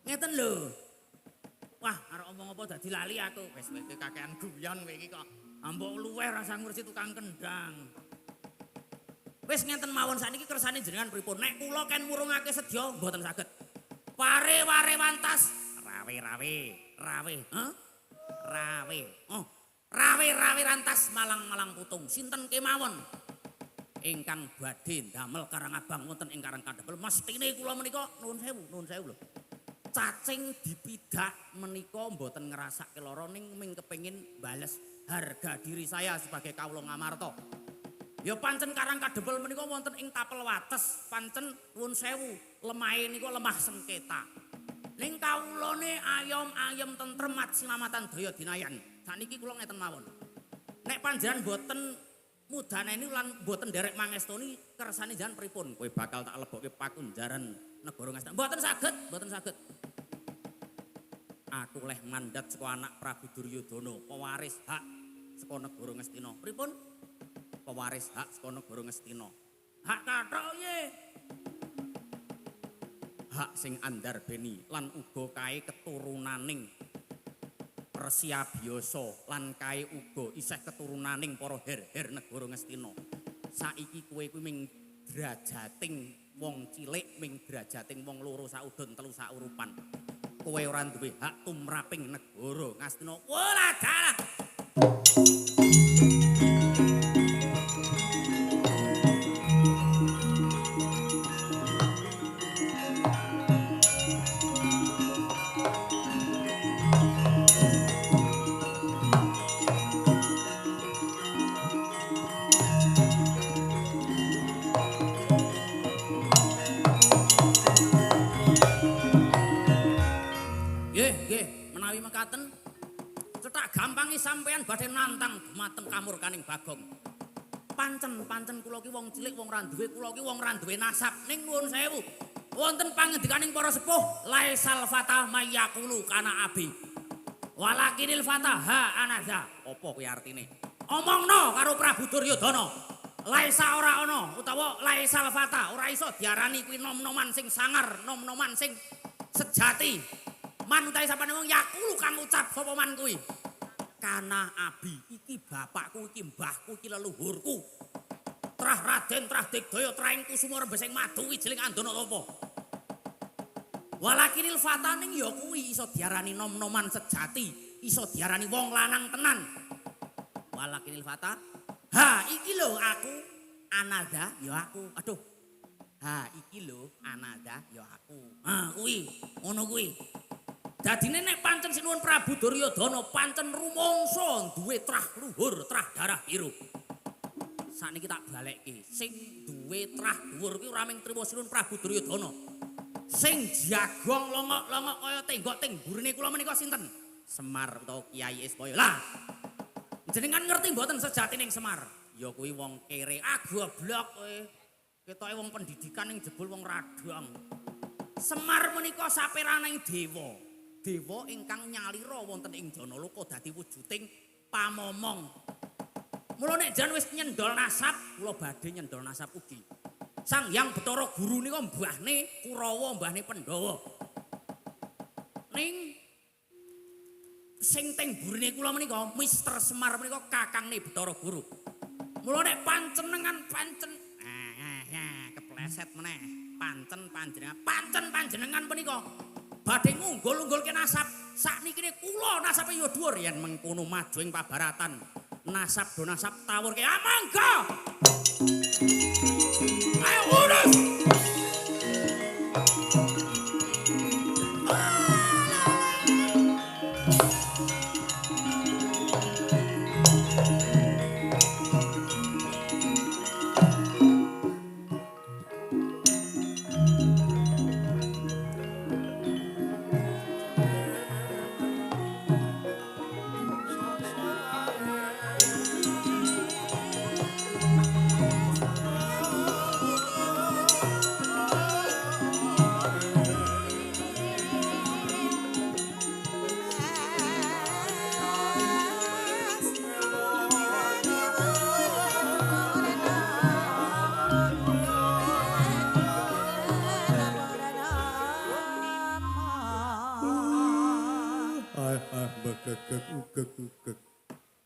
Ngeten lho. Wah, arep omong apa dadi lali aku. Wis kowe kakean guyon kowe iki kok. Ambok luweh rasa ngurusi tukang kendang. Wis ngenten mawon sakniki kersane jenengan pripun? Nek kula ken murungake sedya mboten saged. Ware-ware wantas, rawe-rawe, rawe, heh? Rawe. Oh, rawe-rawe rantas malang-malang putung. Sinten kemawon ingkang badhe ndamel Karang Abang wonten ing Karang Kadempel mestine kula menika nuwun sewu lho. Cacing dipidak menika mboten ngrasake lara ning ming kepengin bales harga diri saya sebagai kawula Ngamarta. Ya pancen Karang Kadempel menika wonten ing tapel wates, pancen nuwun sewu, lemahe niku lemah sengketa. Ning kawulane ayom-ayem tentrem mat sinamatan daya dinayan. Sakniki kula ngeten mawon. Nek panjenengan mboten mudaneni lan mboten nderek mangestoni kersane jenengan pripun? Kowe bakal tak lebokke pakunjaran negara Ngastina. Mboten saged, mboten saged. Aku leh mandat saka anak Prabu Duryudana, pewaris hak saka negara Ngastina. Pripun? Pewaris hak saka negara Ngastina. Hak kathok piye? Hak sing andarbeni lan uga kae keturunaning Resi Abiyasa lan kae uga isih keturunaning para her-her negara Ngastina. Saiki kowe kuwi ming drajating wong cilik, ming drajating wong loro saudon telu saurupan. Kowe ora duwe hak tumraping negara Ngastina. Walah dalah. Cethak gampange sampeyan badhe nantang dumateng kamurkaning Bagong. Pancen-pancen kula ki wong cilik, wong ra duwe, kula ki wong ra duwe nasab. Ning nuwun sewu. Wonten pangendikaning para sepuh, laisal fata mayakulu kana abi. Walakinil fata ha anaza. Apa kuwi artine? Omongno karo Prabu Duryudana. Laisa ora ana utawa laisal fata ora iso diarani kuwi nom-noman sing sangar, nom-noman sing sejati. Man utahe sapane wong yakulu kang ucap sapa man kuwi. Kana abi, iki bapakku, iki mbahku, iki leluhurku. Trah Raden, trah Digdaya, trah ing Kusuma Rembesing Madu wijiling Andana Tapa. Walakinil fataning ya kuwi iso diarani nom-noman sejati, iso diarani wong lanang tenan. Walakinil fata, ha iki lho aku, anadha ya aku. Aduh. Ha iki lho anadha ya aku. Ha kuwi, ngono kuwi. Dadine nek pancen sinuwun Prabu Duryudana pancen rumangsa duwe trah luhur, trah darah biru. Sakniki tak balekke, sing duwe trah dhuwur kuwi ora mung trima sinuwun Prabu Duryudana. Sing jagong longok-longok kaya tenggok teng mburine kula menika sinten? Semar utawa Kyai Ismaya. Lah, jenengan ngerti mboten sejatining Semar? Ya kuwi wong kere. Ah goblok kowe. Ketoke wong pendidikan ning jebul wong radang. Semar menika saperaning dewa. Dewa ingkang nyalira wonten ing Janaloka dadi wujuding pamomong. Mula nek jan wis nyendol nasab, kula badhe nyendol nasab ugi. Sang Hyang Bathara Guru nika mbahne Kurawa, mbahne Pandhawa. Ning sing teng burine kula menika Mister Semar menika kakangne Bathara Guru. Mula nek pancenengan pancen kepleset meneh. Pancen panjenengan menika badhe ngunggul-unggulke nasab. Sakniki kula nasabe ya dhuwur yen mengkono maju ing pabaratan. Nasab do nasab tawurke. Ah mangga. Ayo urus.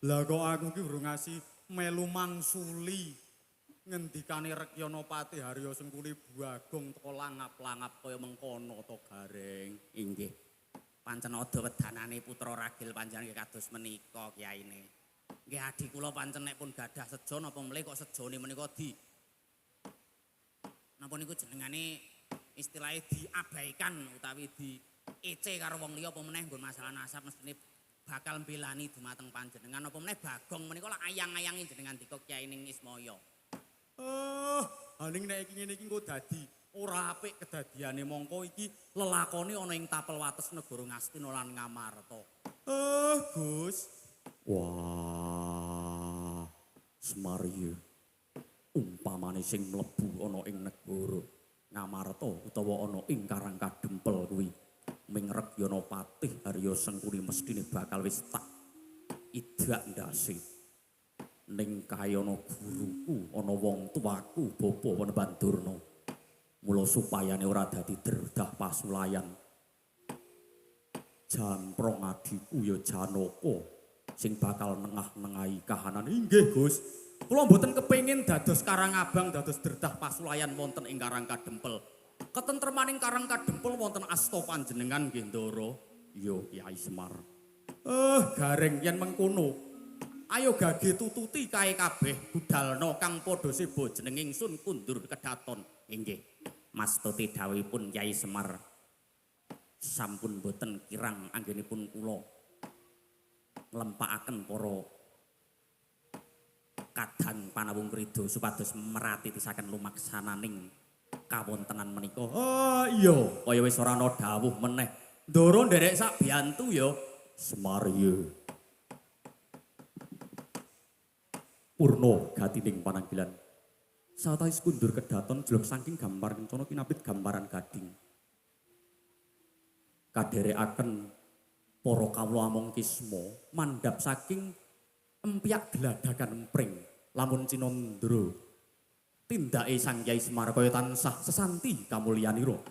Lah kok aku ki urung ngasih melu mangsuli ngendikane Rekyana Patih Harya Sengkuni Bagong teko langap-langap kaya mengkono to Gareng. Inggih. Pancen ada wedanane putra ragil panjenengan nggih kados menika kiyaine. Nggih adi kula pancen nek pun gadah sejo napa mlih kok sejone menika di napa niku jenengane istilahnya diabaikan utawi di ece karo wong liya apa meneh nggon masalah nasab mestine bakal mbelani dumateng panjenengan apa meneh Bagong menika lak ayang-ayangi jenengan dika Kyai ning Ismaya. Ning nek iki ngene iki engko dadi ora apik kedadiane mongko iki lelakone ana ing tapel wates negara Ngastina lan Ngamarta. Gus. Wah, Semar iki umpamane sing mlebu ana ing negara Ngamarta utawa ana ing Karang Kadempel kuwi ming Rekyana Patih Harya Sengkuni mesthine bakal wis tak idak ndase. Ning kae ana guruku, ana wong tuaku Bapa Panembahan Durna. Mula supayane ora dadi derdah pasulayan. Jamprong adhiku ya Janaka sing bakal nengah-nengahi kahanan. Inggih, Gus. Kula mboten kepengin dados Karang Abang, dados derdah pasulayan wonten ing Karang Kadempel. Ketentremaning Karang Kadempel wonten asta panjenengan nggih Ndara. Iya, Kyai Semar. Gareng yen mengkono. Ayo gage tututi kae kabeh budalna kang padha seba jeneng ingsun kundur kedaton. Inggih. Mas Tuti dawuhipun Kyai Semar sampun boten kirang anggenipun kula nglempakaken para kadang panawung krida supados meratitisaken lumaksananing kawontenan menika. Oh iya, kaya wis ora ana dawuh meneh. Ndara nderek sak biyantu ya. Semar ya. Purna gatining pananggilan. Sawetawis kundur kedaton jelog saking gambar kencana kinapit gambaran gading. Kaderekaken para kawula among kisma mandhap saking empyak gladagan empring lamun cinandra tindake Sang Kyai Semar kaya tansah sesanti kamulyanira.